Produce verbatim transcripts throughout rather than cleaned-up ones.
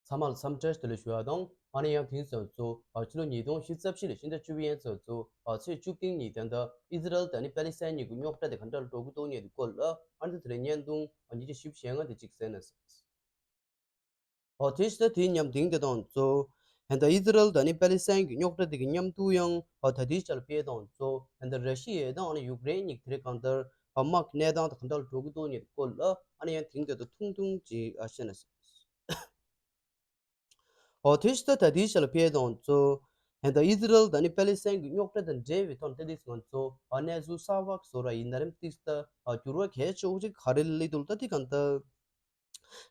ཚང་མ་ལ་འཚམས་འདྲི་བདེ་ལེགས་ཞུ་བ་དང་། ཨ་ནི་ཡང་དེང་སང་ཚོ་ཨ་ཕྱི་ལོ་ཉིས་སྟོང་ཉི་ཤུ་རྩ་བཞི་ལོའི་ཕྱི་ཟླ་བཅུ་པའི་ཡན་ཚོ་ཚོ་ཨ་ཚེས་བཅུ་བདུན་ཉིན་ད་ལྟ་ཨི་ཟི་རལ་དང་ནི་པེ་ལི་སི་ཐན་གཉིས་ཀྱི་རྙོག་དྲ་དེ་ག་འདྲ་འགྲོ་གི་འདུག་ཉེ་དུ་སྐོར་ལ་ཨ་ནི་དེ་རིང་བརྙན་ཐུང་ཨ་ཉིས་བརྒྱ་བཞི་བཅུ་ཞེ་ལྔ་དེ་གཅིག་གསན་ན། ཨོ་དེ་ཕྱི་ཟླ་དེའི་ཉམས་དེང་དེ་དང་གཙོ། ཧན་ད་ཨི་ཟི་རལ་དང་ནི་པེ་ལི་སི་ཐན་གྱི་རྙོག་དྲ་དེ་གི་མཉམ་དུ་ཡང་ཨོ་ད་དེའི་ཆ་ལ་དཔེ་དང་གཙོ་ཧན་ད་ར་ཤི་ཡ་དང་ཨ་ནི་ཡུཀ་རེན་གཉིས་དེ་རིང་གང་ལྟར་ཨོ་དམག་གི་གནས་སྟངས་དང་གང་འདྲ་ལ་འགྲོ་གི་འདུག་ཉེ་དུ་སྐོར་ལ་ཨ་ནི་ཡང་དེང་དེ་དང་ཐུང་ཐུང་ཅིག་ཨ་བཤད་ན། ཨོ་དེ་ཕྱི་ཟླ་ད་དེའི་ཆ་ལ་དཔེ་དང་གཙོ། ཧན་ད་ཨི་ཟི་རལ་དང་ནི་པེ་ལི་སི་ཐན་གྱི་རྙོག་དྲ་དང་འབྲེལ་བའི་ཐོག་ཏན་ཏིག་ང་ཚོ་ཨ་གནས་ཚུལ་གསར་བ་བཟོ་ར་ཡིན་ན་རིམ་ཏིག་ད་ཨ་འགྱུར་བ་གལ་ཆེ་བོ་ཅིག་ག་རེ་སླེབས་འདུག་ད་དེ་གང་ལྟར།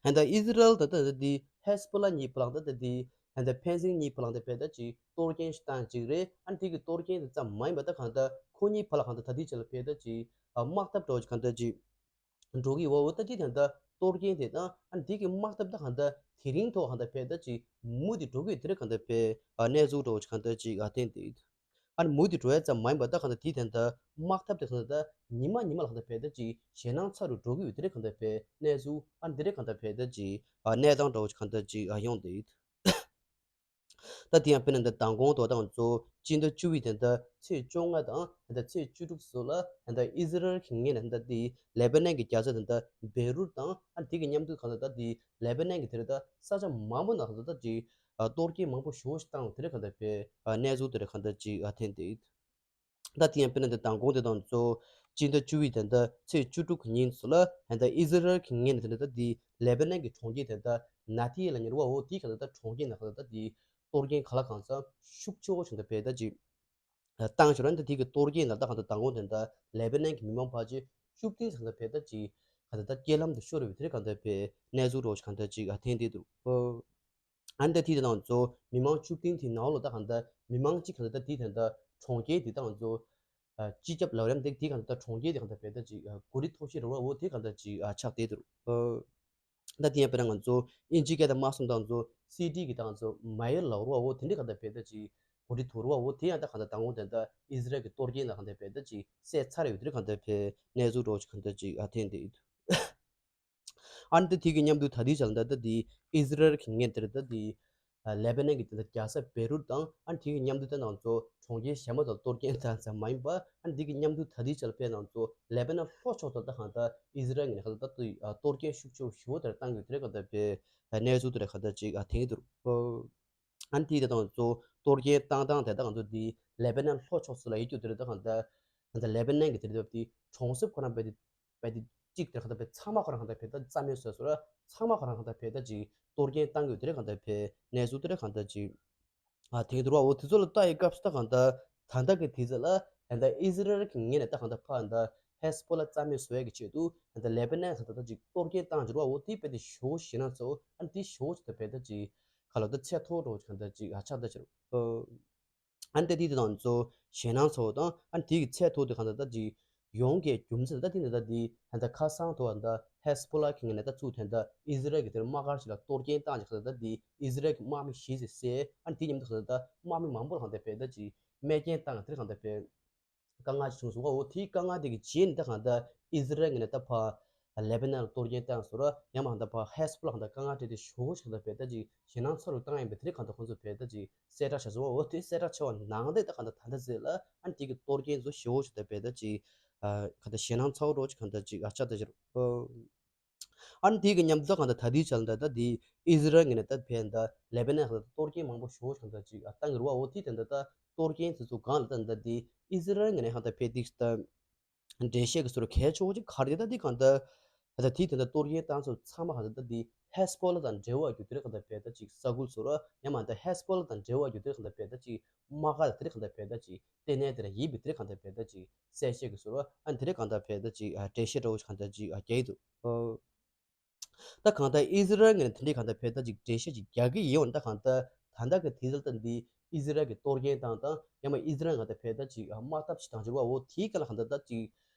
ཧན་ད་ཨི་ཟི་རལ་དང་ད་དེ་ཧེ་སི་བྷོ་ལ་གཉིས་བར་ལ་ད་དེ་ཧན་ད་ཕན་ཚུན་གཉིས་བར་ལ་ད་དཔེ་ད་ཅིག་གཏོར་སྐྱོན་ཞིག་བཏང་ཅིག་རེད། ཨ་ནི་དེ་གི་གཏོར་སྐྱོན་དེ་ཙམ་མ་ཡིན་པ་ད་གང་ལྟར་ཁོ་གཉིས་བར་ལ་གང་ལྟར་ད་དེའི་ཆ་ལ་དཔེ་ད་ཅིག་དམག་འཐབ་འདྲ་བོ་ཅིག་གང་ལྟར་ཅིག་འགྲོ་གི་ཡོད་པ་འོ་ད་དེ་ད་ལྟ་གཏོར་སྐྱོན་དེ་དང་ཨ་ནི་དེ་གི་དམག་འཐབ་ད་གང་ལྟར་དེ་རིང་ཐོག་གང་ལྟར་དཔེ་ད་ཅིག་མུ་མཐུད་འགྲོ་གི་ཡོད་དེ་རེད། གང་ལྟར་དཔེ་གནས་ཚུལ་འདྲ་བོ་ཅིག་གང་ལྟར་ཅིག་ཨ་བསྟན་ཏེ་ཡོད། ཨ་ནི་མུ་མཐུད་འགྲོ་ཡ་ཙམ་མ་ཡིན་པ་ད་གང་ལྟར་དེ་ད་ལྟ་དམག་འཐབ་དེ་གང་ལྟར་ད་ཉི་མ་ཉི་མ་ལ་གང་ལྟར་དཔེ་ད་ཅིག་ཞེད་སྣང་ཚ་རུ་འགྲོ་གི་ཡོད་དེ་རེད། གང་ལྟར་དཔེ་གནས་ཚུལ་ཨ་ནི་དེ་རེད། གང་ལྟར་དཔེ་ད་ཅིག་ཨ་གནས་སྟངས་འདྲ་བོ་ཅིག་གང་ལྟར་ཅིག་ཨ་ཡོང་དེ་ཡོད། ད་དེ་ཡང་དཔེར་ན་ད་མདང་དགོང་དོ་དང་གཙོ་སྤྱི་ཟླ་བཅུ་པའི་དེ་ད་ཚེས་བཅོ་ལྔ་དང་ད་ཚེས་བཅུ་དྲུག་སོགས་ལ་ད་ཨི་ཟི་རལ་གྱི་ངོས་ནས་ད་དེ་ལེ་བྷ་ནན་གྱི་རྒྱལ་ས་དེ་ད་བེ་རུད་དང་ཨ་དེ་གི་མཉམ་དུ་གང་ལྟར་ད་དེ་ལེ་བྷ་ནན་གྱི་དེ་རེད་ད་ས་ཆ་མང་པོ་ནང་གང་ལྟར་ད་དེ་གཏོར་སྐྱོན་མང་པོ་ཞེ་པོ་ཞིག་བཏང་བ་དེ་རེད། གང་ལྟར་དཔེ་གནས་ཚུལ་དེ་རེད། གང་ལྟར་ཅིག་ཨ་བསྟན་ཏེ་ཡོད། ད་དེ་ཡང་དཔེར་ན་ད་མདང་དགོང་དེ་དང་གཙོ་སྤྱི་ཟླ་བཅུ་པའི་དེ་ད་ཚེས་བཅུ་དྲུག་གི་ཉིན་སོགས་ལ་ད་ཨི་ཟི་རལ་གྱི་ངོས་ནས་དེ་ད་དེ་ལེ་བྷ་ནན་གྱི་གྲོང་ཁྱེར་དེ་ད་ནཱ་ཏི་ཡ་ལ་ཉེ་བ་འོ་དེའི་གང་ལྟར་ད་གྲོང་ཁྱེར་ནང་གང་ལྟར་ད་དེ་གཏོར་སྐྱོན་ག་ལ་གང་འཚམ་ཤུགས་ཆེ་བོ་ཞིག་ད་དཔེ་ད་ཅིག་བཏང་ཞོར་ད་དེ་གི་གཏོར་སྐྱོན་ནང་ད་གང་ལྟར་མདང་དགོང་དེ་ད་ལེ་བྷ་ནན་གྱི་མི་མང་ཕལ་ཆེར་བཅུ་བདུན་ཙམ་ད་དཔེ་ད་ཅིག་གང་ལྟར་ད་རྐྱེན་ལམ་དུ་ཤོར་བའི་དེ་རེད། གང་ལྟར་དཔེ་གནས་ཚུལ་འདྲ་བོ་ཞིག་གང་ལྟར་ཅིག་ཨ་བསྟན་ཏེ་འདུག་ཨ་ནི་ད་དེ་དེ་དང་གཙོ་མི་མང་བཅུ་བདུན་དེའི་ནང་ལོགས་ད་གང་ལྟར་མི་མང་གཅིག་གང་ལྟར་ད་དེ་དེ་ད་གྲོང་ཁྱེར་དེ་དང་གཙོ་སྤྱི་ཁྱབ་ལབ་རམ་དེ་དེ་གང་ལྟར་ད་གྲོང་ཁྱེར་དེ་གང་ལྟར་དཔེ་ད་ཅིག་གོ་སྒྲིག་ཐོག་ཤེས་རེད་བ་འོ་དེ་གང་ལྟར་ཅིག་ཆགས་བསྡད་འདུག་ད་དེ་ཡང་དཔེར་ན་ང་ཚོ་ཨིན་ཇི་སྐད་དུ་མ་སོང་དང་ཚོ་སི་ཊི་གི་དང་ཚོ་མེ་ཡར་ལབ་རོགས་འོ་དེ་འདྲ་གང་ལྟར་དཔེ་ད་ཅིག་གོ་སྒྲིག་ཐོག་རོགས་འོ་དེ་ཡང་ད་གང་ལྟར་དང་པོ་དེ་ད་ཨི་ཟི་རལ་གྱི་གཏོར་སྐྱོན་ལ་གང་ལྟར་དཔེ་ད་ཅིག་བསད་ཚར་ཡོད་དེ་གང་ལྟར་དཔེ་གནས་ཚུལ་འདྲ་བོ་ཅིག་གང་ལྟར་ཅིག་ཨ་བསྟན་ཏེ་ཡོད། ཨ་ནི་ད་དེ་གི་མཉམ་དུ་ད་དེའི་ཆ་ལ་ད་ལྟ་དེ་ཨི་ཟི་རལ་གྱི་ངོས་དེར་ད་དེ་ལེ་བྷ་ནན་གྱི་དེ་ད་རྒྱལ་ས་བེ་རུད་དང་ཨ་ནི་དེ་གི་མཉམ་དུ་ད་ནང་ཚོ་གྲོང་ཁྱེར་གཞན་པ་དང་གཏོར་སྐྱོན་དང་ཙམ་མ་ཡིན་པ་ཨ་ནི་དེ་གི་མཉམ་དུ་ད་དེའི་ཆ་ལ་དཔེ་ནང་ཚོ་ལེ་བྷ་ནན་ལྷོ་ཕྱོགས་དང་ད་གང་ལྟར་ཨི་ཟི་རལ་ངོས་ནས་གང་ལྟར་ད་དེ་གཏོར་སྐྱོན་ཤུགས་ཆེ་བོ་ཞེ་པོ་དེར་བཏང་གི་དེ་རེད། གང་ལྟར་དཔེ་གནས་ཚུལ་དེ་རེད། གང་ལྟར་ཅིག་ཨ་བསྟན་གྱི་འདུག་ཨ་ནི་དེ་དང་གཙོ་གཏོར་སྐྱོན་བཏང་སྟངས་དེ་དག་ང་ཚོ་དེ་ལེ་བྷ་ནན་ལྷོ་ཕྱོགས་སུ་ལ་ཡོད་རྒྱུ་དེ་རེད། ད་གང་ལྟར་ད་ལེ་བྷ་ནན་གྱི་དེ་རེད་དེ་གྲོང་གསེབ་ཁོ་རང་རྦད་དེ་རྦད་དེ་གཅིག་དེར་གང་ལྟར་རྦད་ཚང་མ་ཁོ་རང་གང་ལྟར་རྦད་ད་རྩ་མེད་བཟོས་སོང་ར་ཚང་མ་ཁོ་རང་གང་ལྟར་རྦད་ད་ཅིག་གཏོར་སྐྱོན་བཏང་གི་ཡོད་དེ་རེད། གང་ལྟར་དཔེ་གནས་ཚུལ་དེ་རེད། གང་ལྟར་ཅིག་ཨ་དེང་དུ་ར་འོ་དེ་ཚོ་ལ་ལྟ་ཡི་སྐབས་སུ་ད་གང་ལྟར་ད་ལྟ་གི་དུས་ཚོད་ལ་ད་ལྟ་ཨི་ཟི་རལ་གྱི་ངོས་ནས་ད་གང་ལྟར་ཕར་ད་ཧེ་སི་བྷོ་ལ་རྩ་མེད་བཟོ་ཡ་གི་ཆེད་དུ་ད་ལྟ་ལེ་བྷ་ནན་ས་ད་ད་ཅིག་གཏོར་སྐྱོན་བཏང་གི་ར་འོ་དེ་རྦད་དེ་ཞེ་པོ་ཞེད་སྣང་ཚ་བོ་ཨ་དེ་ཞེ་པོ་ཅིག་ད་རྦད་ད་ཅིག་ག་ལ་ད་ཚད་མཐོ་འགྲོ་གང་ལྟར་ཅིག་ཨ་ཆགས་ད་ཅིག་ར། ཨ་ནི་ད་དེ་དེ་དང་གཙོ་ཞེད་སྣང་ཚ་བོ་དང་ཨ་ནི་དེ་གི་ཚད་མཐོ་དེ་གང་ལྟར་ད་ཅིག་ཡོང་གི་རྒྱུ་མཚན་ད་དེ་ནི་ད་དེ་ད་ལྟ་ཁ་སང་དུ་ད་ཧེ་སི་བྷོ་ལ་གི་ངོས་ནས་ད་ཚུགས་དོན་ད་ཨི་ཟི་རལ་གྱི་དེར་དམག་སྒར་ཞིག་ལ་གཏོར་སྐྱོན་བཏང་ཅིག་གང་ལྟར་ད་དེ་ཨི་ཟི་རལ་གྱི་དམག་མི་བཞི་ཙམ་བསད། ཨ་ནི་དེ་མཉམ་དུ་གང་ལྟར་ད་དམག་མི་མང་པོ་ལ་གང་ལྟར་རྦད་ད་ཅིག་རྨས་སྐྱོན་བཏང་དེར་གང་ལྟར་རྦད་དཀའ་ངལ་ཞིག་བྱུང་སོང་བ། འོ་དེའི་དཀའ་ངལ་དེ་གི་རྗེས་ནས་ད་གང་ལྟར་ཨི་ཟི་རལ་ངོས་ནས་ད་ཕར་ལེ་བྷ་ནན་ལ་གཏོར་སྐྱོན་བཏང་སོང་ར་ཡང་མ་ད་ཕར་ཧེ་སི་བྷོ་ལ་གང་ལྟར་དཀའ་ངལ་འཕྲད་དེ་ཞེ་པོ་ཞིག་གང་ལྟར་རྦད་ད་ཅིག་ཞེད་སྣང་ཚ་རུ་བཏང་ཡིན་པས་དེ་རིང་གང་ལྟར་ཁོང་ཚོ་རྦད་ད་ཅིག་གསལ་བསྒྲགས་བྱས་སོང་བ། འོ་དེ་གསལ་བསྒྲགས་བྱས་པ་ནང་བཞིན་ད་གང་ལྟར་ད་ལྟ་ཟེར་ལ་ཨ་ནི་དེ་གི་གཏོར་སྐྱོན་ཚོ་ཞེ་པོ་ཞིག་ད་རྦད་ད་ཅིག་ཨ་གང་ལྟར་ཞེད་སྣང་ཚ་བོ་འདྲ་བོ་ཅིག་གང་ལྟར་ཅིག་ཨ་ཆགས་ད་ཅིག་ར། ཨ་ནི་དེ་གི་མཉམ་དུ་གང་ལྟར་ད་དེའི་ཆ་ལ་ད་ལྟ་དེ་ཨི་ཟི་རལ་ངོས་ནས་ད་ཕར་ད་ལེ་བྷ་ནན་ལ་གཏོར་སྐྱོན་མང་པོ་ཞེ་པོ་ཞིག་གང་ལྟར་ཅིག་ཨ་བཏང་གི་རེད་བ། འོ་དེ་དེ་འདྲ་ད་གཏོར་སྐྱོན་དེ་ཚོ་གང་ལ་ད་ད་དེ་ཨི་ཟི་རལ་ངོས་ནས་གང་ལྟར་ཕར་དེ་ད་འགྲེལ་བཤད་ཀྱི་ཟུར་གལ་ཆེ་བོ་ཅིག་ག་རེ་རེད། ད་དེ་གང་ལྟར་ད་ད་དེ་དེ་འདྲ་གཏོར་སྐྱོན་བཏང་ཚོ་ཚང་མ་གང་ལྟར་ད་དེ་ཧེ་སི་བྷོ་ལ་དང་འབྲེལ་བ་རྒྱུ་དེ་རེད། གང་ལྟར་ཕར་ད་ཅིག་ས་ཁུལ་ཟུར་ཡང་མ་ད་ཧེ་སི་བྷོ་ལ་དང་འབྲེལ་བ་རྒྱུ་དེ་རེད། གང་ལྟར་ཕར་ད་ཅིག་དམག་སྒར་དེ་རེད། གང་ལྟར་ཕར་ད་ཅིག་ལྟེ་གནས་དེ་ར་ཡིན་པའི་དེ་རེད། གང་ལྟར་ཕར་ད་ཅིག་གསལ་བཤད་ཀྱི་ཟུར་ཨ་ནི་དེ་རེད། གང་ལྟར་ཕར་ད་ཅིག་ཨ་འགྲེལ་བཤད་འདྲ་བོ་ཞིག་གང་ལྟར་ཅིག་ཨ་རྒྱག་གི་འདུག་ཨོ། ད་གང་ལྟར་ཨི་ཟི་རལ་ངོས་ནས་དེ་འདྲའི་གང་ལྟར་ཕར་ད་ཅིག་འགྲེལ་བཤད་ཅིག་རྒྱག་གི་ཡོད་ན། ད་གང་ལྟར་ད་ལྟ་གི་དུས་ཚོད་ད་འདི་ཨི་ཟི་རལ་གྱི་གཏོར་སྐྱོན་བཏང་དང་ཡང་མ་ཨི་ཟི་རལ་གང་ལྟར་ཕར་ད་ཅིག་དམག་འཐབ་ཅིག་བཏང་ཅིག་བ། འོ་དེའི་སྐབས་ལ་གང་ལྟར་ད་ཅིག་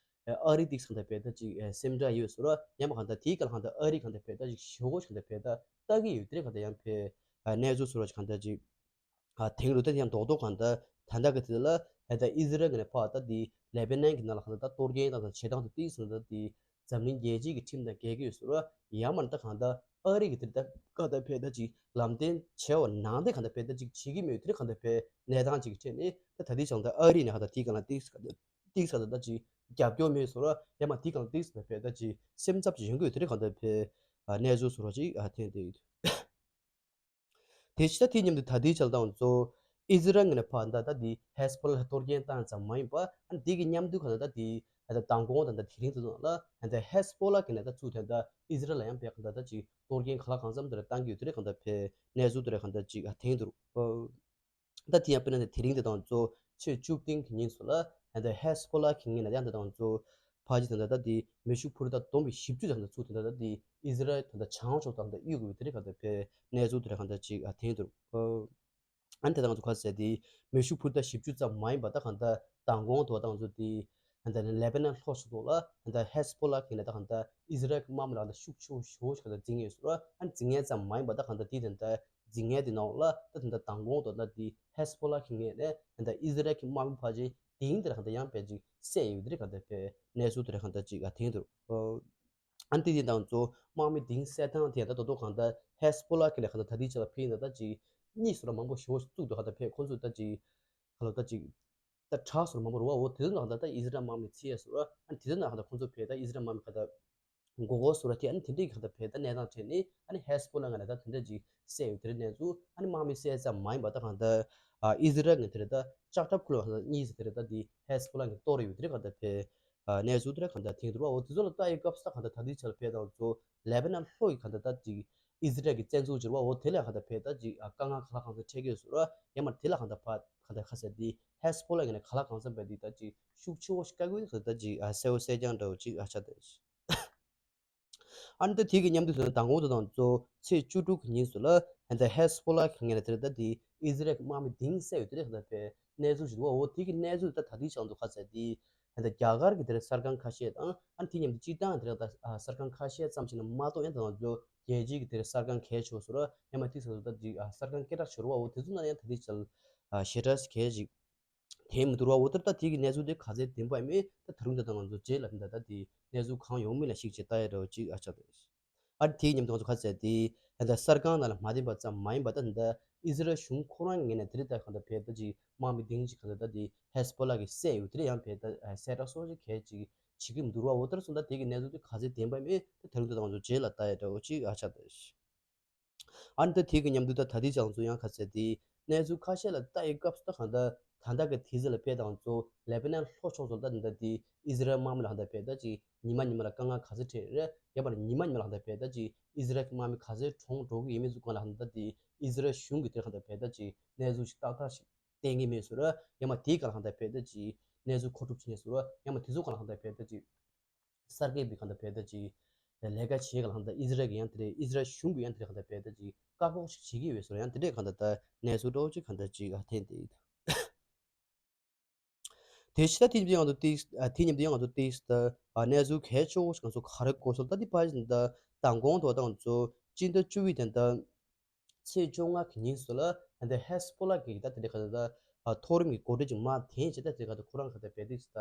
ཨ་རི་དེ་གང་ལྟར་ཕར་ད་ཅིག་སེམས་ཁྲལ་ཡོད་ཟེར་ར། ཡང་མ་གང་ལྟར་དེའི་སྐབས་ལ་གང་ལྟར་ཨ་རི་གང་ལྟར་ཕར་ད་ཅིག་ཞེ་པོ་ཅིག་གང་ལྟར་ཕར་ད་ལྟ་གི་ཡོད་དེ་རེད། གང་ལྟར་ཡང་ཕར་གནས་ཚུལ་ཟེར་ར་ཅིག་གང་ལྟར་ཅིག་ཨ་དེང་རུ་ད་ཡང་རྡོག་རྡོག་གང་ལྟར་ད་ལྟ་གི་དུས་ལ་ཧན་ད་ཨི་ཟི་རལ་གྱི་ནས་ཕར་ད་འདི་ལེ་བྷ་ནན་གྱི་ནང་ལ་གང་ལྟར་ད་གཏོར་སྐྱོན་དང་བྱེད་སྟངས་དེ་ཏིག་ཙམ་ད་འདི་ འཛམ་གླིང་རྒྱལ་སྤྱིའི་གི་ཁྲིམས་དང་འགལ་གྱི་ཡོད་ཟེར་བ། ཡང་མིན་ད་གང་ལྟར་ཨ་རི་གི་དེ་ད་ག་ད་ཕེ་ད་ཅིག་ལམ་སྟོན་བྱས་པ་ནང་དེ་གང་ལྟར་ཕེ་ད་ཅིག་བྱེད་ཀྱི་མེད་དེ་གང་ལྟར་ཕེ་གནས་སྟངས་ཅིག་གི་ཁྲོད་ནས་ད་ད་ལྟའི་ཆ་ལ་ཨ་རི་ནས་གང་ལྟར་དེའི་སྒང་ལ་ཏིག་ཏིག་ས་ད་ད་ཅིག་རྒྱབ་སྐྱོར་མེད་ཟེར་བ། ཡང་མིན་དེའི་སྒང་ལ་ཏིག་ས་ད་ཕེ་ད་ཅིག་སེམས་འཚབ་ཅིག་ཡོང་གི་ཡོད་དེ་གང་ལྟར་ཕེ་གནས་ཚུལ་ཟེར་བ་ཅིག་ཐོན་བསྡད་ཡོད། དེ་ཕྱི་ད་དེ་མཉམ་དུ་ད་ལྟའི་ཆ་ལ་ད་ང་ཚོ་ཨི་ཟི་རལ་ངོས་ནས་ཕར་ད་ད་དེ་ཧེ་སི་བྷོ་ལ་གཏོར་སྐྱོན་བཏང་ཙམ་མ་ཡིན་པ། ཨ་ནི་དེ་གི་མཉམ་དུ་ག་ད་ད་དེ་ད་མདང་དགོང་དང་ད་དེ་རིང་དུ་ལ་ད་ཧེ་སི་བྷོ་ལ་གི་ནས་ད་ཚུར་ད་ད་ཨི་ཟི་རལ་ལ་ཡང་ཕར་ག་ད་ད་ཅིག་གཏོར་སྐྱོན་ག་ལ་གང་འཚམ་དེ་རེ་བཏང་གི་ཡོད་དེ་རེ་ག་ད་ཕེ་གནས་ཚུལ་དེ་རེ་ག་ད་ཅིག་ཨ་ཐེངས་དུ་རུ། ད་དེ་ཡང་དཔེར་ན་དེ་རིང་དེ་དང་གཙོ་ཆེས་བཅུ་བདུན་གྱི་ཉིན་སུ་ལ་ད་ཧེ་སི་བྷོ་ལ་གི་ངོས་ནས་ཡང་དེ་དང་གཙོ་ཕ་ཇི་དང་ད་ད་དེ་མེ་ཤུགས་འཕུར་མདའ་བསྡོམས་པས་བཞི་བཅུ་དང་ད་ཚུར་དེ་ད་ད་དེ་ཨི་ཟི་རལ་དང་ད་བྱང་ཕྱོགས་དང་ད་གཡུག་དགོས་དེ་རེད་ག་ད་ཕེ་གནས་ཚུལ་དེ་རེད་ག་ད་ཅིག་ཨ་ཐེངས་དུ་རུ། ཨ་ནི་དེ་དང་ཚོ་ཁ་གསལ་དེ་མེ་ཤུགས་འཕུར་མདའ་བཞི་བཅུ་ཙམ་མ་ཡིན་པ་ད་གང་ལྟར་མདང་དགོང་དུ་བ་དང་ཚོ་དེ་ད་ལེ་པ་ནན་ལྷོ་ཕྱོགས་ལ་ད་ཧེ་སི་བྷོ་ལ་གི་ནས་ད་གང་ལྟར་ཨི་ཟི་རལ་གི་དམག་མི་ལ་ད་ཤུགས་ཆེ་བོ་ཞེ་པོ་ཞིག་ད་འཛིང་ཡོད་ཟེར་བ། ཨ་ནི་འཛིང་མཁན་ཙམ་མ་ཡིན་པ་ད་གང་ལྟར་དེ་ད་ད་འཛིང་མཁན་དེ་ནང་ལ་ད་ད་ད་མདང་དགོང་དུ་ད་དེ་ཧེ་སི་བྷོ་ལ་གི་ངོས་ནས་ད་ད་ཨི་ཟི་རལ་གི་དམག་མི་ཕལ་ཆེར་དེང་དེར་གང་ལྟར་ཡང་ཕལ་ཆེར་བསད་ཡོད་དེ་རེད་གང་ལྟར་ཕེ་གནས་ཚུལ་དེ་རེད་གང་ལྟར་ཅིག་ཨ་ཐེངས་དུ་རུ། ཨ་ནི་དེ་དེ་དང་གཙོ་དམག་མི་དེང་གསལ་ཐང་དེ་ད་དོ་དོ་གང་ལྟར་ཧེ་སི་བྷོ་ལ་གི་ལས་གང་ལྟར་ད་དེའི་ཆ་ལ་ཕེ་ཡིན་ན་ད་ཅིག་གཉིས་སུ་ར་མང་པོ་ཞེ་པོ་བཙུགས་འདུག་ག་ད་ཕེ་ཁོ་ཚོ་ད་ཅིག་ག་ལ་ད་ཅིག་ད་དྲག་སུ་ར་མང་པོ་རུ་བ། འོ་དེ་ཚོ་ནང་ད་ད་ཨི་ཟི་རལ་དམག་མི་ཚེ་ཡས་སུ་ར། ཨ་ནི་དེ་ཚོ་ནང་ད་ཁོ་ཚོ་ཕེ་ད་ཨི་ཟི་རལ་དམག་མི་ག་ད་མགོ་སྐོར་སུ་ར་དེ། ཨ་ནི་དེ་འདྲའི་ག་ད་ཕེ་ད་གནས་སྟངས་ཁྲོད་ནས་ཨ་ནི་ཧེ་སི་བྷོ་ལ་ང་ལ་ད་དེ་འདྲ་ཅིག་བསད་ཡོད་དེ་རེད་གནས་ཚུལ། ཨ་ནི་དམག་མི་བསད་ཙམ་མ་ཡིན་པ་ད་གང་ལྟར་ཨི་ཟི་རལ་ངས་དེ་རེད་ད་ལྕགས་ཁྲབ་ཁུ་ལ་གང་ལྟར་གཉིས་སུ་དེ་རེད་ད་དེ་ཧེ་སི་བྷོ་ལ་ངས་གཏོར་ཡོད་དེ་རེད་གང་ལྟར་ཕེ། ཨ་གནས་ཚུལ་དེ་ར་གང་ལྟར་ཐེངས་དུ་རུ་བ། འོ་དེ་ཚོ་ལ་ལྟ་ཡི་སྐབས་སུ་ད་གང་ལྟར་ད་ལྟའི་ཆ་ལ་ཕེ་དང་ཚོ་ལེ་པ་ནན་ལྷོ་ཡི་གང་ལྟར་ད་ཅིག་ཨི་ཟི་རལ་གི་བཙན་འཛུལ་བྱེད་རུ་བ། འོ་དེ་ལ་གང་ལྟར་ཕེ་ད་ཅིག་ཨ་དཀའ་ངལ་ག་ལ་གང་འཚམ་འཕྲད་ཀྱི་ཡོད་ཟེར་ར། ཡང་མ་དེ་ལ་གང་ལྟར་ཕ་གང་ལྟར་ཁ་གསལ་དེ་ཧེ་སི་བྷོ་ལ་ངོས་ནས་ག་ལ་གང་འཚམ་ཕེ་དེ་ད་ཅིག་ཤུགས་ཆེ་བོ་ཞིག་བཀག་གི་ཡོད་ཟེར་ད་ཅིག་ཨ་གསལ་བོ་གསལ་རྐྱང་འདྲ་བོ་ཅིག་ཨ་ཆགས་བསྡད། ཨ་ནི་ད་དེ་གི་མཉམ་དུ་དང་པོ་དང་གཙོ་ཚེས་བཅུ་དྲུག་གི་ཉིན་སུ་ལ་ད་ཧེ་སི་བྷོ་ལ་གི་ངོས་ནས་དེ་ལ་ད་དེ་ཨི་ཟི་རལ་གི་དམག་མི་དེང་གསལ་ཡོད་དེ་རེད་གང་ལྟར་ཕེ་གནས་ཚུལ་ཞིག་འདུག་བ། འོ་དེ་གི་གནས་ཚུལ་ད་ད་ལྟའི་ཆ་ལ་ཚོ་ཁ་གསལ་དེ་ད་རྒྱ་གར་གི་དེ་རེད་གསར་ཁང་ཁ་ཤས་དང་། ཨ་ནི་དེ་མཉམ་དུ་སྤྱིར་བཏང་དེ་རེད་ད་གསར་ཁང་ཁ་ཤས་ཙམ་ཞིག་ན་མ་གཏོགས་ཡང་ད་ང་ཚོ་རྒྱལ་སྤྱིའི་གི་དེ་རེད་གསར་ཁང་གལ་ཆེ་བོ་སུ་ར། ཡང་མ་དེ་ཚོ་ད་དེ་གསར་ཁང་སྐད་གྲགས་ཆེ་རུ་བ། འོ་དེ་ཚོ་ན་ཡང་ད་ལྟའི་ཆ་ལ་ཞེ་དྲག་གལ་ཅིག་དེ་མི་འདུག་བ། འོ་ད་ད་དེ་གི་གནས་ཚུལ་དེ་ག་ཚད་བདེན་པ་ཡིན་མིན་ད་ད་རུང་ད་ད་ང་ཚོ་རྗེས་ལ་ད་ད་དེ་གནས་ཚུལ་གང་ཡོང་མིན་ལ་གཞིགས་བྱས་ལྟ་ཡ་འདྲ་བོ་ཅིག་ཨ་ཆགས་ད། ཨ་དེའི་མཉམ་དུ་ང་ཚོ་ཁ་གསལ་དེ་ད་ལྟ་གསར་ཁང་ནང་ལ་མ་བསྟན་པ་ཙམ་མ་ཡིན་པ་ད་ད་ལྟ་ཨི་ཟི་རལ་གཞུང་ཁོ་རང་ངོས་ནས་དེ་རིང་ད་གང་ལྟར་ཕེ་ད་ཅིག་དམག་མི་དེང་ཅིག་གང་ལྟར་ད་དེ་ཧེ་སི་བྷོ་ལ་གི་བསད་ཡོད་དེ་རེད། ཡང་ཕེ་ད་གསལ་བསྒྲགས་སོགས་ཅིག་གལ་ཅིག་བྱེད་ཀྱི་མི་འདུག་བ། འོ་ད་སོང་ད་དེ་གི་གནས་ཚུལ་དེ་ག་ཚད་བདེན་པ་མིན་ད་ད་རུང་ད་ང་ཚོ་རྗེས་ལ་ལྟ་ཡ་འདྲ་བོ་ཅིག་ཨ་ཆགས་ད། ཨ་ནི་ད་དེ་གི་མཉམ་དུ་ད་ད་ལྟའི་ཆ་ལ་ཚོ་ཡང་ཁ་གསལ་དེ་གནས་ཚུལ་ཁ་ཤས་ལ་ལྟ་ཡི་སྐབས་སུ་ད་གང་ལྟར་ད་ལྟ་གི་དུས་ཚོད་ལ་ཕེ་ད་ང་ཚོ་ལེ་པ་ནན་ལྷོ་ཕྱོགས་སུ་ད་ད་ལྟ་དེ་ཨི་ཟི་རལ་དམག་མི་ལ་གང་ལྟར་ཕེ་ད་ཅིག་ཉི་མ་ཉི་མ་ལ་དཀའ་ངལ་ག་ཚོད་འཕྲད་རེད། ཡང་མ་ཉི་མ་ཉི་མ་ལ་གང་ལྟར་ཕེ་ད་ཅིག་ཨི་ཟི་རལ་གྱི་དམག་མི་ག་ཚོད་གྲོངས་འགྲོ་གི་ཡིན་མིན་ཚོ་གང་ལ་གང་ལྟར་དེ་ཨི་ཟི་རལ་གཞུང་གིས་དེར་གང་ལྟར་ཕེ་ད་ཅིག་གནས་ཚུལ་ཞིག་ཏག་ཏག་ཞིག་བསྟན་གྱི་མེད་ཟེར་ར། ཡང་མ་དེའི་སྒང་ལ་གང་ལྟར་ཕེ་ད་ཅིག་གནས་ཚུལ་མཁོ་སྒྲུབ་བྱེད་ཉེན་ཟེར་ར། ཡང་མ་དེ་ཚོ་སྒང་ལ་གང་ལྟར་ཕེ་ད་ཅིག་གསར་འགོད་པའི་གང་ལྟར་ཕེ་ད་ཅིག་ལས་ཀ་བྱེད་ག་ལ་གང་ལྟར་ཨི་ཟི་རལ་གྱི་ཡང་དེ་རེད། ཨི་ཟི་རལ་གཞུང་གི་ཡང་དེ་རེད། གང་ལྟར་ཕེ་ད་ཅིག་བཀག་འགོག་ཞིག་བྱེད་ཀྱི་ཡོད་ཟེར་ར། ཡང་དེ་འདྲས་གང་ལྟར་ད་གནས་ཚུལ་འདྲ་བོ་ཅིག་གང་ལྟར་ཅིག་ཨ་ཐོན་བསྡད་ཡོད། དེ་ཕྱི་ད་དེ་མཉམ་དུ་ཡང་ང་ཚོ་ཏིག་ཨ་དེ་མཉམ་དུ་ཡང་ང་ཚོ་ཏིག་ད་ཨ་གནས་ཚུལ་གལ་ཆེ་བོ་ཞིག་ང་ཚོ་ག་རེ་གོ་སོང་ད་དེ་ཕ་ཡི་ད་མདང་དགོང་དུ་ད་ང་ཚོ་སྤྱི་ཟླ་བཅུ་པའི་དེ་ད་ཚེས་བཅོ་ལྔ་གི་ཉིན་སུ་ལ་ཨ་ད་ཧེ་སི་བྷོ་ལ་གི་ད་དེ་འདྲ་ག་ད་ཨ་མཐོ་རིམ་གྱི་འགོ་ཁྲིད་ཅིག་མར་འཐེན་བྱས། ད་དེ་ག་ད་ཁོ་རང་ག་ད་བེད་ཏིག་ད་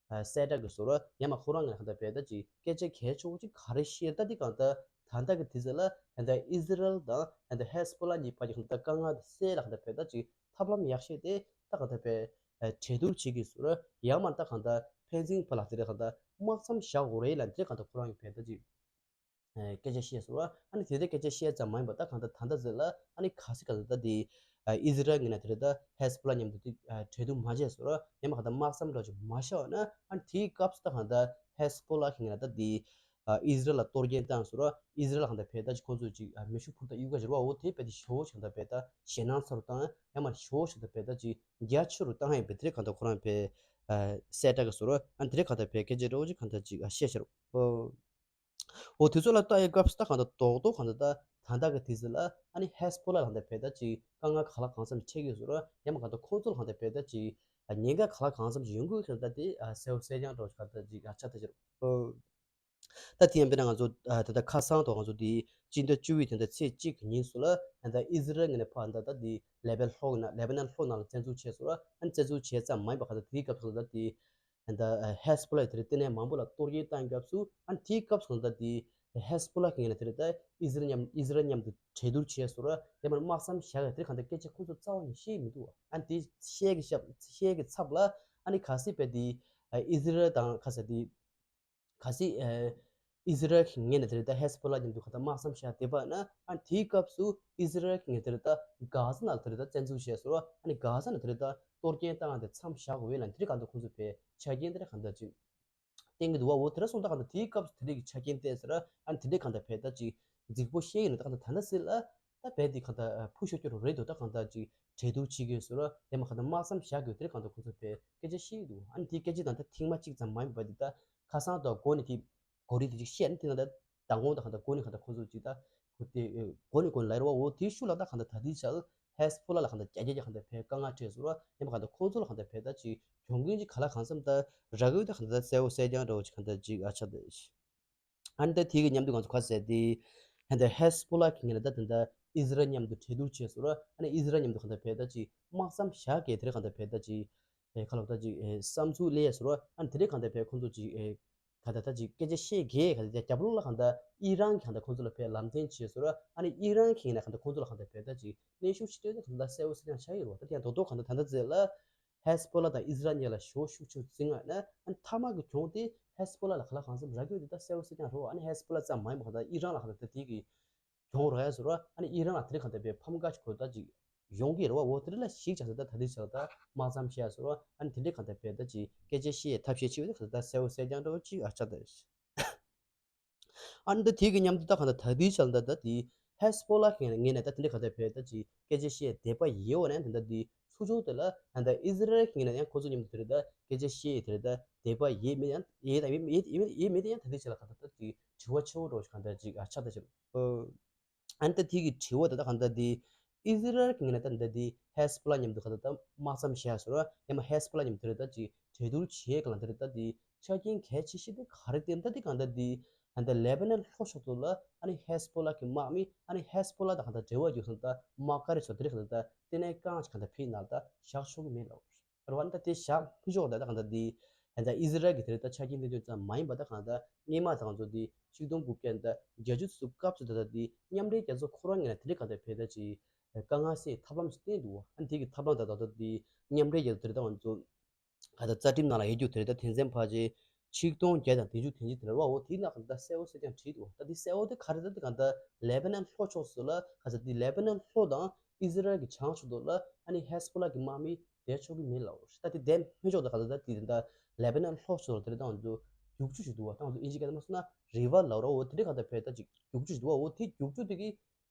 ཨ་གསལ་བསྒྲགས་ཀྱི་ཟེར་ར། ཡང་མ་ཁོ་རང་ངས་ག་ད་བེད་ད་ཅིག་སྐད་ཆ་གལ་ཆེ་བོ་ཅིག་ག་རེ་བཤད་ད་དེ་ག་ད་ད་ལྟ་གི་དུས་ཚོད་ལ་ཨ་ད་ཨི་ཟི་རལ་དང་ཨ་ད་ཧེ་སི་བྷོ་ལ་གཉིས་བར་གྱི་ག་ད་དཀའ་ངལ་དེ་སེལ་ལ་ག་ད་བེད་ད་ཅིག་ཐབས་ལམ་ཡག་ཤོས་དེ་ད་ག་ད་བེད་ཨ་གྲོས་བསྡུར་བྱེད་ཀྱི་ཟེར་ར། ཡང་མ་ད་གང་ལྟར་ཕན་ཚུན་བར་ལ་དེ་རེད་གང་ལྟར་དམག་མཚམས་བཞག་དགོས་རེད་ལབ་དེ་གང་ལྟར་ཁོ་རང་གིས་བེད་ད་ཅིག་ཨ་སྐད་ཆ་བཤད་ཟེར་ར། ཨ་ནི་དེ་ལྟར་སྐད་ཆ་བཤད་ཙམ་མ་ཡིན་པ་ད་གང་ལྟར་ད་ལྟ་ཟེར་ལ་ཨ་ནི་ག་ཚོད་ག་ཚོད་ད་དེ་ཨ་ཨི་ཟི་རལ་ངོས་ནས་དེ་རེད་ད་ཧེ་སི་བྷོ་ལ་མཉམ་དུ་དེ་ཨ་གྲོས་བསྡུར་མ་བྱས་ཟེར་ར། ཡང་མ་གང་ལྟར་དམག་མཚམས་འདྲ་ཅིག་མ་བཞག་པ་ན་ཨ་ནི་དེའི་སྐབས་སུ་ད་གང་ལྟར་ཧེ་སི་བྷོ་ལ་གི་ངོས་ནས་ད་དེ་ཨ་ཨི་ཟི་རལ་ལ་གཏོར་སྐྱོན་བཏང་ཟེར་ར། ཨི་ཟི་རལ་ལ་གང་ལྟར་བེད་ད་ཅིག་ཁོང་ཚོས་ཅིག་ཨ་མེ་ཤུགས་འཕུར་མདའ་གཡུག་ག་ཟེར་བ། འོ་དེ་བེད་དེ་ཞེ་པོ་ཞིག་གང་ལྟར་བེད་ད་ཞེད་སྣང་ཚ་རུ་བཏང་། ཡང་མ་ཞེ་པོ་ཞིག་གང་ལྟར་བེད་ད་ཅིག་རྒྱ་ཆེ་རུ་བཏང་ཡ་བེད་དེ་རེད་གང་ལྟར་ཁོ་རང་བེད་ཨ་གསལ་བསྒྲགས་ཀྱི་ཟེར་ར། ཨ་ནི་དེ་རེད་གང་ལྟར་བེད་སྐད་ཆ་འདྲ་བོ་ཅིག་གང་ལྟར་ཅིག་ཨ་བཤད་ཤར། འོ། འོ་དེ་ཚོ་ལ་ལྟ་ཡའི་སྐབས་སུ་ད་གང་ལྟར་རྡོག་རྡོག་གང་ལྟར་ད་ད་ལྟ་གི་དུས་ཚོད་ལ་ཨ་ནི་ཧེ་སི་བྷོ་ལ་གང་ལྟར་བེད་ད་ཅིག་དཀའ་ངལ་ག་ལ་གང་འཚམ་འཕྲད་ཀྱི་ཡོད་ཟེར་ར། ཡང་མ་གང་ལྟར་ཁོང་ཚོ་ལ་གང་ལྟར་བེད་ད་ཅིག་ཉེན་ཁ་ག་ལ་གང་འཚམ་ཞིག་ཡོང་གི་ཡོད་གང་ལྟར་དེ་གསལ་པོ་གསལ་རྐྱང་འདྲ་བོ་ཞིག་གང་ལྟར་ཅིག་ཆགས་ཐུབ་ཀྱི་རེད། ད་དེ་ཡང་དཔེར་ན་ང་ཚོ་ད་ལྟ་ཁ་སང་ཐོག་ང་ཚོ་དེ་སྤྱི་ཟླ་བཅུ་པའི་དེ་འདྲ་ཚེས་གཅིག་གི་ཉིན་སུ་ལ་ད་ཨི་ཟི་རལ་ངོས་ནས་ཕར་ད་ད་དེ་ལེ་པན་ལྷོ་ནང་ལེ་པན་ལྷོ་ནང་ལ་བཙན་འཛུལ་བྱས་སོང་ར། ཨ་ནི་བཙན་འཛུལ་བྱས་ཙམ་མ་ཡིན་པ་གང་ལྟར་དེའི་སྐབས་སུ་ད་དེ། ད་ཧེ་སི་བྷོ་ལ་དེ་རིང་ལྟེ་གནས་མང་པོ་ལ་གཏོར་སྐྱོན་བཏང་སྐབས་སུ། ཨ་ནི་དེའི་སྐབས་སུ་ད་དེ་ཧེ་སི་བྷོ་ལ་གི་ངོས་ནས་དེ་རིང་ད་ཨི་ཟི་རལ་མཉམ་ཨི་ཟི་རལ་མཉམ་དུ་གྲོས་བསྡུར་བྱས་སོང་ར། ཡང་མིན་དམག་མཚམས་བཞག་ཡ་དེ་རིང་གང་ལྟར་སྐད་ཆ་ཁོང་ཚོ་རྩ་བ་ནས་བཤད་མི་འདུག་ཨ་ནི་དེ་བཤད་ཀྱི་ཤབ་བཤད་ཀྱི་ཚབ་ལ། ཨ་ནི་གལ་སྲིད་དཔེ་དེ་ཨི་ཟི་རལ་དང་ག་ས་དེ་གལ་སྲིད་ཨི་ཟི་རལ་གྱི་ངོས་ནས་དེ་རིང་ད་ཧེ་སི་བྷོ་ལ་མཉམ་དུ་གང་ལྟར་དམག་མཚམས་བཞག་བསྡད་པ་ན། ཨ་ནི་དེའི་སྐབས་སུ་ཨི་ཟི་རལ་གྱི་ངོས་དེ་རིང་ད་གྷ་ཟ་ནང་དེ་རིང་ད་བཙན་འཛུལ་བྱས་སོང་ར། ཨ་ནི་གྷ་ཟ་ནང་དེ་རིང་ད་གཏོར་སྐྱོན་བཏང་ཡ་དེ་མཚམས་བཞག་དགོས་ཡོད་ལ། དེ་རིང་གང་ལྟར་ཁོང་ཚོ་དཔེ་ཆ་རྐྱེན་དེ་རིང་གང་ལྟར་ཅིག་བསྟན་གྱི་འདུག་བ། འོ་དེ་འདྲ་སོང་ཙང་གང་ལྟར་དེའི་སྐབས་སུ་དེ་རིང་གི་ཆ་རྐྱེན་བལྟས་ཟེར། ཨ་ནི་དེ་འདྲས་གང་ལྟར་བས་ད་ཅིག་རྫིག་པོ་བཤད་ཡིན་ན། ད་གང་ལྟར་ད་ལྟ་ཟེར་ལ་ད་བས་དེ་གང་ལྟར་ཕུ་ཤོ་སྐྱོ་རུ་རེད་འདུག་ད་གང་ལྟར་ཅིག་གྲོས་བསྡུར་བྱེད་དགོས་ཟེར། ཡང་མ་གང་ལྟར་དམག་མཚམས་བཞག་དགོས། དེ་རིང་གང་ལྟར་ཁོང་ཚོ་བས་སྐད་ཆ་བཤད་ཀྱི་འདུག་ཨ་ནི་དེའི་སྐད་ཆ་ད་ལྟ་ཐེངས་མ་གཅིག་ཙམ་མ་ཡིན་པ་འདི་ད་ཁ་སང་དང་གོ་ནས་དེ་གོ་རིགས་དེ་ཅིག་བཤད་ནས། དེ་ན་ད་མདང་དགོང་དང་གང་ལྟར་གོ་ནས་གང་ལྟར་ཁོང་ཚོ་ཅིག་ད་གོ་དེ་གོ་ནས་གོ་ནས་ལབ་རེད་བ། འོ་དེའི་ཤུལ་ལ་ད་གང་ལྟར་ད་ལྟའི་ཆར་ཧེ་སི་བྷོ་ལ་ལ་གང་ལྟར་རྒྱ་རྒྱ་རྒྱ་གང་ལྟར་བས་དཀའ་ངལ་འཕྲད་སོང་ར། ཡང་མ་གང་ལྟར་ཁོང་ཚོ་ལ་གང་ལྟར་བས་ད་ཅིག་གྱོང་གུན་ཅིག་ག་ལ་གང་འཚམ་ད་རག་གི་ཡོད། ད་གང་ལྟར་གསལ་བོ་གསལ་རྐྱང་འདྲ་བོ་ཅིག་གང་ལྟར་ཅིག་ཨ་ཆ་ད། ཨ་ནི་ད་དེ་གི་མཉམ་དུ་ང་ཚོ་ག་ཟེར་དེ་ད་ལྟ་ཧེ་སི་བྷོ་ལ་གི་ངོས་ནས་ད་ད་ལྟ་ཨི་ཟི་རལ་མཉམ་དུ་གྲོས་བསྡུར་བྱས་སོང་ར། ཨ་ནི་ཨི་ཟི་རལ་མཉམ་དུ་གང་ལྟར་བས་ད་ཅིག་དམག་མཚམས་བཞག་གི་དེ་རིང་གང་ལྟར་བས་ད་ཅིག་ཨེ་ཁ་ལོ་ད་ཅིག་ཨེ་བསམ་ཚུལ་སླེབས་སོང་ར། ཨ་ནི་དེ་རིང་གང་ལྟར་བས་ཁོང་ཚོ་ཅིག་ཨེ་ག་ད་ད་ཅིག་སྐད་ཆ་བཤད་གི་ག་ད་རྒྱབ་ལོགས་ལ་གང་ལྟར་ཨི་རན་གི་གང་ལྟར་ཁོང་ཚོ་ལ་བས་ལམ་སྟོན་བྱས་སོང་ར། ཨ་ནི་ཨི་རན་གི་ངོས་ནས་གང་ལྟར་ཁོང་ཚོ་ལ་གང་ལྟར་བས་ད་ཅིག་གནོན་ཤུགས་ཅིག་སྤྲད་དེ་གང་ལྟར་གསལ་བོ་གསལ་རྐྱང་ཆགས་ཡོད་རེད་བ། ད་དེ་ཡང་རྡོག་རྡོག་གང་ལྟར་ད་ལྟ་ཟེར་ལ། ཧེ་སི་བྷོ་ལ་དང་ཨི་ཟི་རལ་གཉིས་ལ་ཞེ་པོ་ཤུགས་ཆེ་འཛིང་ཡ་ན། ཨ་ནི་མཐའ་མ་གི་གྱོང་དེ་ཧེ་སི་བྷོ་ལ་ལ་ག་ལ་གང་འཚམ་རག་གི་ཡོད་དེ་ད་གསལ་བོ་གསལ་རྐྱང་རེད་བ། ཨ་ནི་ཧེ་སི་བྷོ་ལ་ཙམ་མ་ཡིན་པ་གང་ལྟར་ཨི་རན་ལ་གང་ལྟར་ད་དེ་གི་གྱོང་རག་ཡ་བཟོ་ར། ཨ་ནི་ཨི་རན་ལ་དེ་རིང་གང་ལྟར་བས་ཕམ་ཁ་ཅིག་གོ་ད་ཅིག་ཡོང་གི་རེད་བ། འོ་དེ་རིང་ལ་གཞིགས་བྱས་ཙང་ད་ད་དེ་ཆ་ལ་ད་དམག་མཚམས་བཞག་བཟོ་ར། ཨ་ནི་དེ་འདྲས་གང་ལྟར་བས་ད་ཅིག་སྐད་ཆ་བཤད་ཡའི་ཐབས་ཤེས་བྱེད་པ་དེ་གང་ལྟར་ད་གསལ་བོ་གསལ་རྐྱང་འདྲ་བོ་ཅིག་ཨ་ཆ་ད། ཨ་ནི་ད་དེ་གི་མཉམ་དུ་ད་གང་ལྟར་ད་ལྟའི་ཆར་ད་ད་དེ་ཧེ་སི་བྷོ་ལ་གི་ངོས་ནས་ད་དེ་འདྲ་གང་ལྟར་བས་ད་ཅིག་སྐད་ཆ་བཤད་བསྡད་པ་ཡིན། འོ་ན་ད་ད་དེ་ཚུར་ཕྱོགས་དེ་ལ་ད་ད་ཨི་ཟི་རལ་གི་ངོས་ནས་ཡང་ཁོ་ཚོ་མཉམ་དུ་དེ་རེད་ད་སྐད་ཆ་བཤད་དེ་རེད་ད་བསྡད་པ་ཡིན་མིན་ཡང་ཡིན་ད་ཡིན་མིན་ཡིན་མིན་ཡིན་མིན་དེ་ཡང་ད་ལྟའི་ཆར་ལ་གང་ལྟར་ད་ཅིག་དྲི་བ་ཆེ་བོ་འདྲ་བོ་ཞིག་གང་ལྟར་ཅིག་ཨ་ཆགས་ད་ཅིག་ཨ་ནི་ད་དེ་གི་དྲི་བ་ད་ད་གང་ལྟར་དེ་ཨི་ཟི་རལ་གི་ངོས་ནས་ད་ད་དེ་ཧེ་སི་བྷོ་ལ་མཉམ་དུ་གང་ལྟར་ད་དམག་མཚམས་བཞག་སོང་ར། ཡང་མ་ཧེ་སི་བྷོ་ལ་མཉམ་དུ་དེ་རེད་ད་ཅིག་གྲོས་བསྡུར་བྱེད་ག་ལ་དེ་རེད་ད་དེ་ཆ་རྐྱེན་གལ་ཆེ་ཤོས་དེ་ག་རེ་དེ་ད་དེ་གང་ལྟར་དེ་ད་ལེ་བྷ་ནན་ལྷོ་ཕྱོགས་དེ་ལ་ཨ་ནི་ཧེ་སི་བྷོ་ལ་གི་དམག་མི་ཨ་ནི་ཧེ་སི་བྷོ་ལ་དང་གང་ལྟར་འབྲེལ་བ་ཡོད་སོང་ད་དམག་སྒར་རེ་ཚོ་དེ་རེད་གང་ལྟར་ད་ལྟེ་གནས་རྐང་ཅིག་གང་ལྟར་ཕིའི་ནང་ལ་ད་བཞག་ཆོག་གི་མེད་ལ། རེད་བ། ད་དེ་བཞག་མི་ཆོག་ད་ད་གང་ལྟར་དེ་ད་ལྟ་ཨི་ཟི་རལ་གྱི་དེ་རེད་ད་ཆ་རྐྱེན་དེ་ཚོ་ཙམ་མ་ཡིན་པ་ད་གང་ལྟར་སྔོན་མ་ད་ང་ཚོ་དེ་ཆིག་སྟོང་དགུ་བརྒྱ་ད་བརྒྱད་ཅུ་ཚོ་སྐབས་སུ་ད་ལྟ་དེ་མཉམ་འབྲེལ་རྒྱལ་ཚོགས་ཁོ་རང་ངོས་ནས་དེ་རེད་གང་ལྟར་བས་ད་ཅིག་དཀའ་ངལ་སེལ་ཐབས་ལམ་ཞིག་བསྟན་འདུག་ཨ་ནི་དེ་གི་ཐབས་ལམ་ད་ད་ལྟ་དེ་མཉམ་འབྲེལ་རྒྱལ་ཚོགས་དེ་རེད་ད་ང་ཚོ་གང་ལྟར་རྩ་ཁྲིམས་ནང་ལ་ཡོད་རྒྱུ་དེ་རེད་ད་དོན་ཚན་ཕལ་ཆེར་ཆིག་སྟོང་བརྒྱ་དང་བདུན་ཅུ་དོན་གཅིག་དེ་རེད་བ། འོ་དེའི་ནང་གང་ལྟར་གསལ་བོ་གསལ་རྐྱང་བྲིས་འདུག་ད་དེ་གསལ་བོ་དེ་ག་རེ་ད་དེ་གང་ལྟར་ལེ་བྷ་ནན་ལྷོ་ཕྱོགས་སུ་ལ་གང་ལྟར་དེ་ལེ་བྷ་ནན་ལྷོ་དང་ཨི་ཟི་རལ་གྱི་བྱང་ཕྱོགས་དུ་ལ་ཨ་ནི་ཧེ་སི་བྷོ་ལ་གི་དམག་མི་བསྡད་ཆོག་གི་མེད་ལབ། ད་དེ་བསྡད་མི་ཆོག་ད་གང་ལྟར་ད་དེ་ད་ལེ་བྷ་ནན་ལྷོ་ཕྱོགས་དེ་རེད་ད་ང་ཚོ་རྒྱུག་ཆུ་ཞིག་འདུག་བ། ད་ང་ཚོ་ཨིན་ཇི་སྐད་ནང་མ་སོང་ན་རི་ཝར་ལབ་ར། འོ་དེ་འདྲ་གང་ལྟར་བས་ད་ཅིག་རྒྱུག་ཆུ་ཞིག་འདུག་བ། འོ་དེ་རྒྱུག་ཆུ་དེ་གི་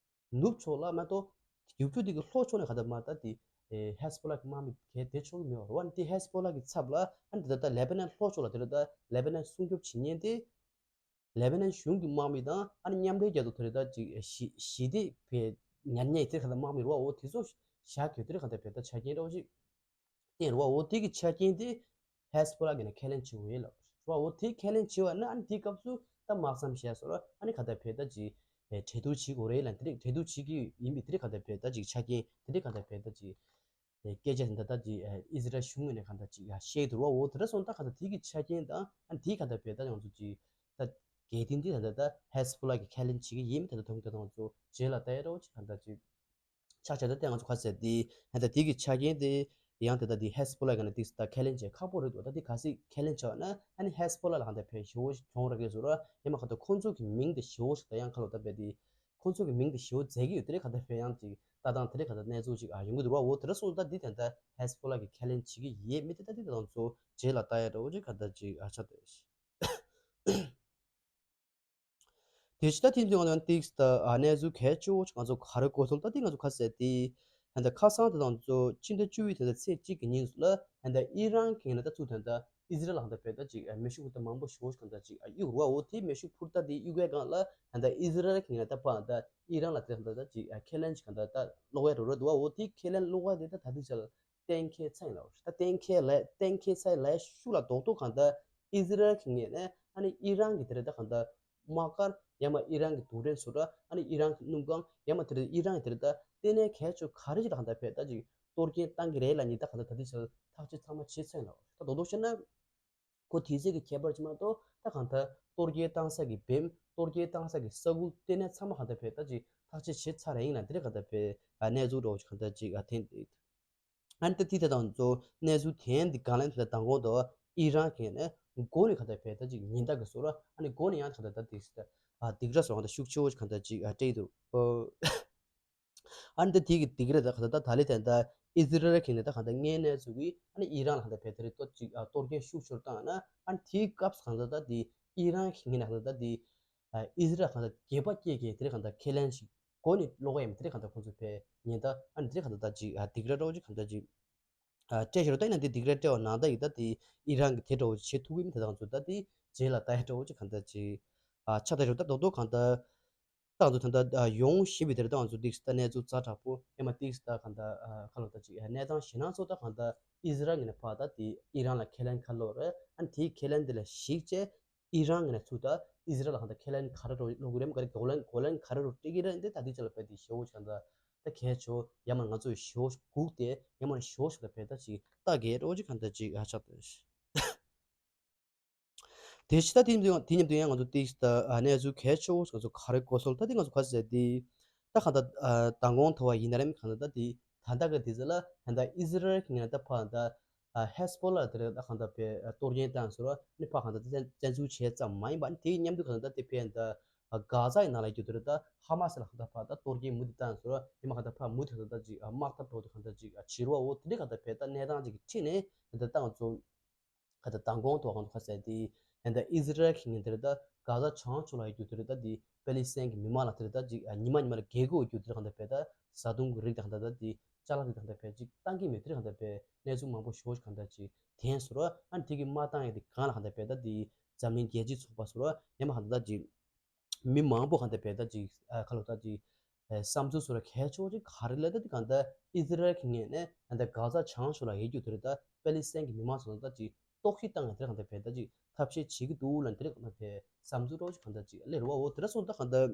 ནུབ་ཕྱོགས་ལ་མ་གཏོགས་རྒྱུག་ཆུ་དེ་གི་ལྷོ་ཕྱོགས་ནས་གང་ལྟར་མ་ད་དེ་ཧེ་སི་བྷོ་ལ་གི་དམག་མི་གས་བསྡད་ཆོག་གི་མེད་བ། འོ་ཨ་ནི་དེ་ཧེ་སི་བྷོ་ལ་གི་ཚབ་ལ་ཨ་ནི་དེ་ད་ལེ་བྷ་ནན་ལྷོ་ཕྱོགས་ལ་དེ་རེད་ད་ལེ་བྷ་ནན་སྲུང་སྐྱོབ་བྱེད་མཁན་དེ། ལེ་བྷ་ནན་གཞུང་གི་དམག་མི་དང་ཨ་ནི་མཉམ་འབྲེལ་རྒྱལ་ཚོགས་དེ་རེད་ད་ཅིག་ཞི་ཞི་བདེ་བའི་ཉར་ཉེ་དེ་ག་ད་དམག་མི་རེད་བ། འོ་དེ་ཚོ་བཞག་གི་དེ་རེད་ག་ད་བས་ད་ཆ་རྐྱེན་འདྲ་བོ་ཞིག་བསྟན་རེད་བ། འོ་དེ་གི་ཆ་རྐྱེན་དེ་ཧེ་སི་བྷོ་ལ་གི་ནས་ཁས་ལེན་བྱེད་དགོས་ཡོད་ལབ་རེད་བ། འོ་དེ་ཁས་ལེན་བྱེད་བ་ན་ཨ་ནི་དེའི་སྐབས་སུ་ད་དམག་མཚམས་བཞག་སོང་ར། ཨ་ནི་ག་ད་བས་ད་ཅིག་གྲོས་བསྡུར་བྱེད་དགོས་རེད་ལ། དེ་རིགས་གྲོས་བསྡུར་བྱེད་ཀྱི་ཡིན་པའི་དེ་རིགས་ག་ད་བས་ད་ཅིག་ཆ་རྐྱེན་དེ་རིགས་ག་ད་བས་ད་ཅིག་སྐད་ཆ་དེ་འདྲ་ད་ཅིག་ཨི་ཟི་རལ་གཞུང་ངོས་ནས་གང་ལྟར་ཅིག་ཡ་བཤད་འདུག་བ། འོ་དེ་འདྲ་སོང་ད་གང་ལྟར་དེ་གི་ཆ་རྐྱེན་དང་ཨ་དེ་གང་ལྟར་བས་ད་ང་ཚོ་ཅིག་ད་གལ་ཏེ་འདི་ད་ལྟ་ད་ཧེ་སི་བྷོ་ལ་གི་ཁས་ལེན་བྱེད་ཀྱི་ཡིན་མིན་ད་ལྟ་དོན་དག་ང་ཚོ་རྗེས་ལ་ལྟ་ཡ་འདྲ་བོ་ཅིག་གང་ལྟར་ཅིག་ཆ་བཞག་ད་ལྟ་ང་ཚོ་ག་ཟེར་དེ་ད་ལྟ་དེ་གི་ཆ་རྐྱེན་དེ་ཡང་ད་ལྟ་དེ་ཧེ་སི་བྷོ་ལ་གི་ནས་ཏིག་ད་ཁས་ལེན་བྱེད་ཁག་པོ་རེད་འདུག་ད་དེ་གལ་སྲིད་ཁས་ལེན་བྱས་ན་ཨ་ནི་ཧེ་སི་བྷོ་ལ་ལ་གང་ལྟར་བས་ཞེ་བོ་ཞིག་གྱོང་རག་གི་ཟེར་ར། ཡང་མ་གང་ལྟར་ཁོང་ཚོ་གི་མིང་དེ་ཞེ་བོ་ཞིག་ད་ཡང་ཁ་ལོ་ད་བས་དེ། ཁོང་ཚོ་གི་མིང་དེ་ཞེ་བོ་མཛད་ཀྱི་ཡོད། དེ་རིང་ག་ད་བས་ཡང་ཅིག་ལྟ་སྟངས་དེ་རིང་ག་ད་གནས་ཚུལ་ཅིག་ཨ་ཡོང་གི་འདུག་ར། འོ་དེ་འདྲ་སོང་ད་འདི་ད་ལྟ་ཧེ་སི་བྷོ་ལ་གི་ཁས་ལེན་བྱེད་ཀྱི་ཡོད་མེད་དེ་ད་འདི་ད་ང་ཚོ་རྗེས་ལ་ལྟ་ཡ་འདྲ་བོ་ཅིག་ག་ད་ཅིག་ཨ་ཆ་དེ། དེ་ཕྱི་ད་ཐེངས་འདི་ང་ཚོ་ཏིག་ད་ཨ་གནས་ཚུལ་གལ་ཆེ་བོ་ཅིག་ང་ཚོ་ག་རེ་གོ་སོང་ད་འདི་ང་ཚོ་ག་ཟེར་དེ། ད་ལྟ་ཁ་སང་དེ་ད་ང་ཚོ་ཕྱི་ཟླ་བཅུ་པའི་དེ་ད་ཚེས་གཅིག་གི་ཉིན་ལ་ད་ལྟ་ཨི་རན་གི་ངོས་ནས་ད་ཚུར་ད་ལྟ་ཨི་ཟི་རལ་ལ་གང་ལྟར་བས་ད་ཅིག་མེ་ཤུགས་ད་མང་པོ་ཞེ་པོ་ཅིག་གང་ལྟར་ཅིག་གཡུག་ར། འོ་དེ་མེ་ཤུགས་འཕུར་ད་དེ་གཡུག་ཡ་སྒང་ལ་གང་ལྟར་ཨི་ཟི་རལ་གྱི་ངོས་ནས་ད་པ་ད་ཨི་རན་ལ་དེ་གང་ལྟར་ད་ཅིག་ཁས་ལེན་ཅིག་གང་ལྟར་ད་སློག་ཡ་འགྲོ་ར་འདུག་འོ་དེ་ཁས་ལེན་སློག་ཡ་དེ་ད་ད་དེ་ཆ་ལ་གཏན་འཁེལ་ཚར་ཡིན་ལ། ད་གཏན་འཁེལ་ལ་གཏན་འཁེལ་ཚར་ཡིན་ལ་ཤུགས་ལ་རྡོག་རྡོག་གང་ལྟར་ཨི་ཟི་རལ་གྱི་ངོས་ནས་ཨ་ནི་ཨི་རན་གྱི་དེ་རེད་ད་གང་ལྟར་དམག་སྒར་ཡང་མ་ཨི་རན་གྱི་རྡུལ་ཕྲན་བཟོ་གྲྭ་ཨ་ནི་ཨི་རན་གྱི་སྣུམ་ཁང་ཡང་མ་དེ་རེད་ཨི་རན་གྱི་དེ་རེད་ད་ལྟེ་གནས་གལ་ཆེ་ག་རེ་ཞིག་ལ་གང་ལྟར་བས་ད་ཅིག་གཏོར་སྐྱོན་བཏང་གི་རེད་ལབ་ནས་ད་གང་ལྟར་ད་ལྟའི་ཆར་ཐག་གཅོད་ཚང་མ་བྱས་ཚར་ཡིན་ལ། ད་རྡོག་རྡོག་བཤད་ན་ ཁོ་དུས་ཚོད་ཀྱི་ཁྱད་པར་ཅིག་མ་གཏོགས་ད་གང་ལྟར་གཏོར་སྐྱོན་བཏང་ས་གི་བེམ། གཏོར་སྐྱོན་བཏང་ས་གི་ས་ཁུལ་ལྟེ་གནས་ཚང་མ་གང་ལྟར་བས་ད་ཅིག་ཐག་གཅོད་བྱས་ཚར་ཡིན་ལ། འདི་རེད་གང་ལྟར་བས་གནས་ཚུལ་འདྲ་བོ་ཅིག་གང་ལྟར་ཅིག་ཨ་འཐེན་ཏེ། ཨ་ནི་ད་དེ་དེ་དང་ཚོ་གནས་ཚུལ་དེ་འདི་གང་ལ་འདི་ལ་མདང་དགོང་དུ་ཨི་རན་གྱི་ནས་འགོ་ནས་གང་ལྟར་བས་ད་ཅིག་ཉེན་བརྡ་གི་བཟོ་འདྲ། ཨ་ནི་འགོ་ནས་ཡང་གང་ལྟར་ད་དེ་ཨ་སྡིགས་ར་སོགས་གང་ལྟར་ཤུགས་ཆེ་བོ་ཅིག་གང་ལྟར་ཅིག་ཨ་སྤྲད་འདུག་ཨོ། ཨ་ནི་ད་དེ་གི་སྡིགས་ར་ད་གང་ལྟར་ད་ད་ལི་དེ་འདྲ་ཨི་ཟི་རལ་གྱི་ནས་ད་གང་ལྟར་ངའི་གནས་ཚུལ་གི་ཨ་ནི་ཨི་རན་ལ་གང་ལྟར་བས་དེ་རེད་ཏོ་ཅིག་ཨ་གཏོར་སྐྱོན་ཤུགས་ཆེར་བཏང་ན། ཨ་ནི་དེའི་སྐབས་གང་ལྟར་ད་དེ་ཨི་རན་གྱི་ནས་གང་ལྟར་ད་དེ་ཨི་ཟི་རལ་གང་ལྟར་སྒེར་པ་སྐྱེས་ཀྱི་དེ་རེད་གང་ལྟར་ཁས་ལེན་ཞིག་གོ་ནི་ལོག་ཡིན་དེ་རེད་གང་ལྟར་ཁོང་ཚོ་བས་ཉེན་བརྡ། ཨ་ནི་དེ་རེད་གང་ལྟར་ད་ཅིག་ཨ་སྡིགས་ར་འདྲ་བོ་ཅིག་གང་ལྟར་ཅིག་ཨ་སྤྲད་ཤོར། ད་ཡིན་ན་དེ་སྡིགས་ར་སྤྲད་པ་ནང་ད་ཡིག་ད་དེ་ཨི་རན་གྱི་དེ་འདྲ་བོ་ཅིག་བྱེད་ཐུབ་ཀྱི་མི་དེ་དང་ཚོ་ད་དེ་རྗེས་ལ་ལྟ་ཡ་འདྲ་བོ་ཅིག་གང་ལྟར་ཅིག་ཨ་ཆགས་ད་ཤོར། ད་རྡོག་རྡོག་གང་ལྟར་ད་ང་ཚོ་ད་ལྟ་ཡོང་བཞིན་པའི་དེར་ད་ང་ཚོ་ཏིག་ད་གནས་ཚུལ་ཛ་དྲག་པོ་ཨེ་མ་ཏིག་ད་གང་ལྟར་ཁ་ལོ་ད་ཅིག་གནས་སྟངས་ཞེ་ན་ཚོ་ད་གང་ལྟར་ཨི་ཟི་རལ་ངོས་ནས་ཕར་ད་དེ་ཨི་རན་ལ་ཁས་ལེན་ཁ་ལོ་རེད། ཨ་ནི་དེའི་ཁས་ལེན་དེ་ལ་གཞིགས་བྱས་ཨི་རན་ངོས་ནས་ཚུར་ད་ཨི་ཟི་རལ་ལ་གང་ལྟར་ཁས་ལེན་ག་རེ་རོ་ལོ་གི་རེམ་ག་རེ་གོ་ལན་གོ་ལན་ག་རེ་རོ་སྤྲད་ཀྱི་རེད། འདི་ད་དེ་ཅི་ལ་བས་དེ་ཞེ་བོ་ཅིག་གང་ལྟར་ད་གལ་ཆེ་བོ་ཡ་མ་ང་ཚོས་ཞེ་བོ་སྒུག་སྟེ་ཡ་མ་ཞེ་བོ་ཞིག་ད་བས་ད་ཅིག་ལྟ་གི་རོ་ཅིག་གང་ལྟར་ཅིག་ཨ་ཆགས་ད། དེ་ཕྱི་ད་དེ་ཉིན་དུ་དེ་ཉིན་དུ་ཡང་ང་ཚོ་ཏིག་ད་གནས་ཚུལ་གལ་ཆེ་བོ་ང་ཚོ་ག་རེ་གོ་སོང་ད་དེ་ང་ཚོ་ག་ཟེར་དེ་ད་གང་ལྟར་མདང་དགོང་ཐོ་བ་ཡིན་ན་རེམ་གང་ལྟར་ད་དེ་ད་ལྟ་གི་དེ་ཚོ་ལ་ད་ལྟ་ཨི་ཟི་རལ་གྱི་ངན་ད་ཕ་ད་ཧེ་སི་བྷོ་ལ་དེ་རེད། ད་གང་ལྟར་བས་གཏོར་སྐྱོན་བཏང་ཟེར་བ་ནི་ཕ་གང་ལྟར་བཙན་འཛུལ་བྱས་ཙམ་མ་ཡིན་པ་ནི་དེའི་མཉམ་དུ་གང་ལྟར་དེ་ཕན་ད་གྷ་ཛ་ཡི་ནང་ལ་ཡོད་དེ་རེད། ད་ཧ་མ་སི་ལ་གང་ལྟར་ཕ་ད་གཏོར་སྐྱོན་མུ་མཐུད་བཏང་ཟེར་བ་ཡིན་མ་གང་ལྟར་ཕ་མུ་མཐུད་གང་ལྟར་ཅིག་དམག་འཐབ་འགྲོ་དེ་གང་ལྟར་ཅིག་བྱེད་རོགས་འོ་དེ་འདྲ་གང་ལྟར་བས་ད་གནས་སྟངས་ཅིག་གི་ཁྲིད་ནས་ད་ལྟ་ང་ཚོ། ཁ་ད་མདང་དགོང་ཐོག་ཁང་དུ་ཁ་གསལ་ཏེ། ད་ལྟ་ཨི་ཟི་རལ་གྱི་ངན་དེར་ད་གྷ་ཛ་བྱང་ཕྱོགས་ལ་ཡོད་རྒྱུ་དེར་ད་དེ་པེ་ལི་སི་ཐན་གྱི་མི་མང་ལ་དེར་ད་ཅིག་ཉི་མ་ཉི་མ་ལ་རྒྱལ་སྒོ་ཡོད་རྒྱུ་དེར་གང་ལྟར་བས་ད་བཟའ་བཏུང་གི་རིགས་དང་གང་ལྟར་ད་དེ་ཅ་ལག་རིགས་དང་གང་ལྟར་བས་ཅིག་བཏང་གི་མེད། དེར་གང་ལྟར་བས་གནས་ཚུལ་མང་པོ་ཞེ་པོ་ཞིག་གང་ལྟར་ཅིག་ཐོན་སོང་ར། ཨ་ནི་དེ་གི་མ་བཏང་ཡ་དེ་གང་ལ་གང་ལྟར་བས་ད་དེ་འཛམ་གླིང་རྒྱལ་སྤྱིའི་ཚོགས་པ་སོ་ར་ཡང་མ་གང་ལྟར་ད་ཅིག་མི་མང་པོ་གང་ལྟར་བས་ད་ཅིག་ཨ་ཁ་ལོ་ད་ཅིག་ཨ་བསམ་ཚུལ་སོ་ར་གལ་ཆེ་བོ་ཅིག་ག་རེ་ལ་ད་དེ་གང་ལྟར་ཨི་ཟི་རལ་གྱི་ངོས་ནས་ད་ལྟ་གྷ་ཛ་བྱང་ཕྱོགས་ལ་ཡོད་རྒྱུ་དེ་རེད། ད་པེ་ལི་སི་ཐན་གྱི་མི་མང་ཚོ་ལ་ད་ཅིག་གཏོར་བཤིག་བཏང་ཡ་དེ་རེད་གང་ལྟར་བས་ད་ཅིག་ཐབས་ཤེས་བྱེད་ཀྱི་འདུག་ལ་དེ་རེད་གང་ལྟར་བས་བསམ་ཚུལ་རོ་ཅིག་གང་ལྟར་ཅིག་སླེབས་རོ་བ། འོ་དེ་ར་སོང་ད་གང་ལྟར་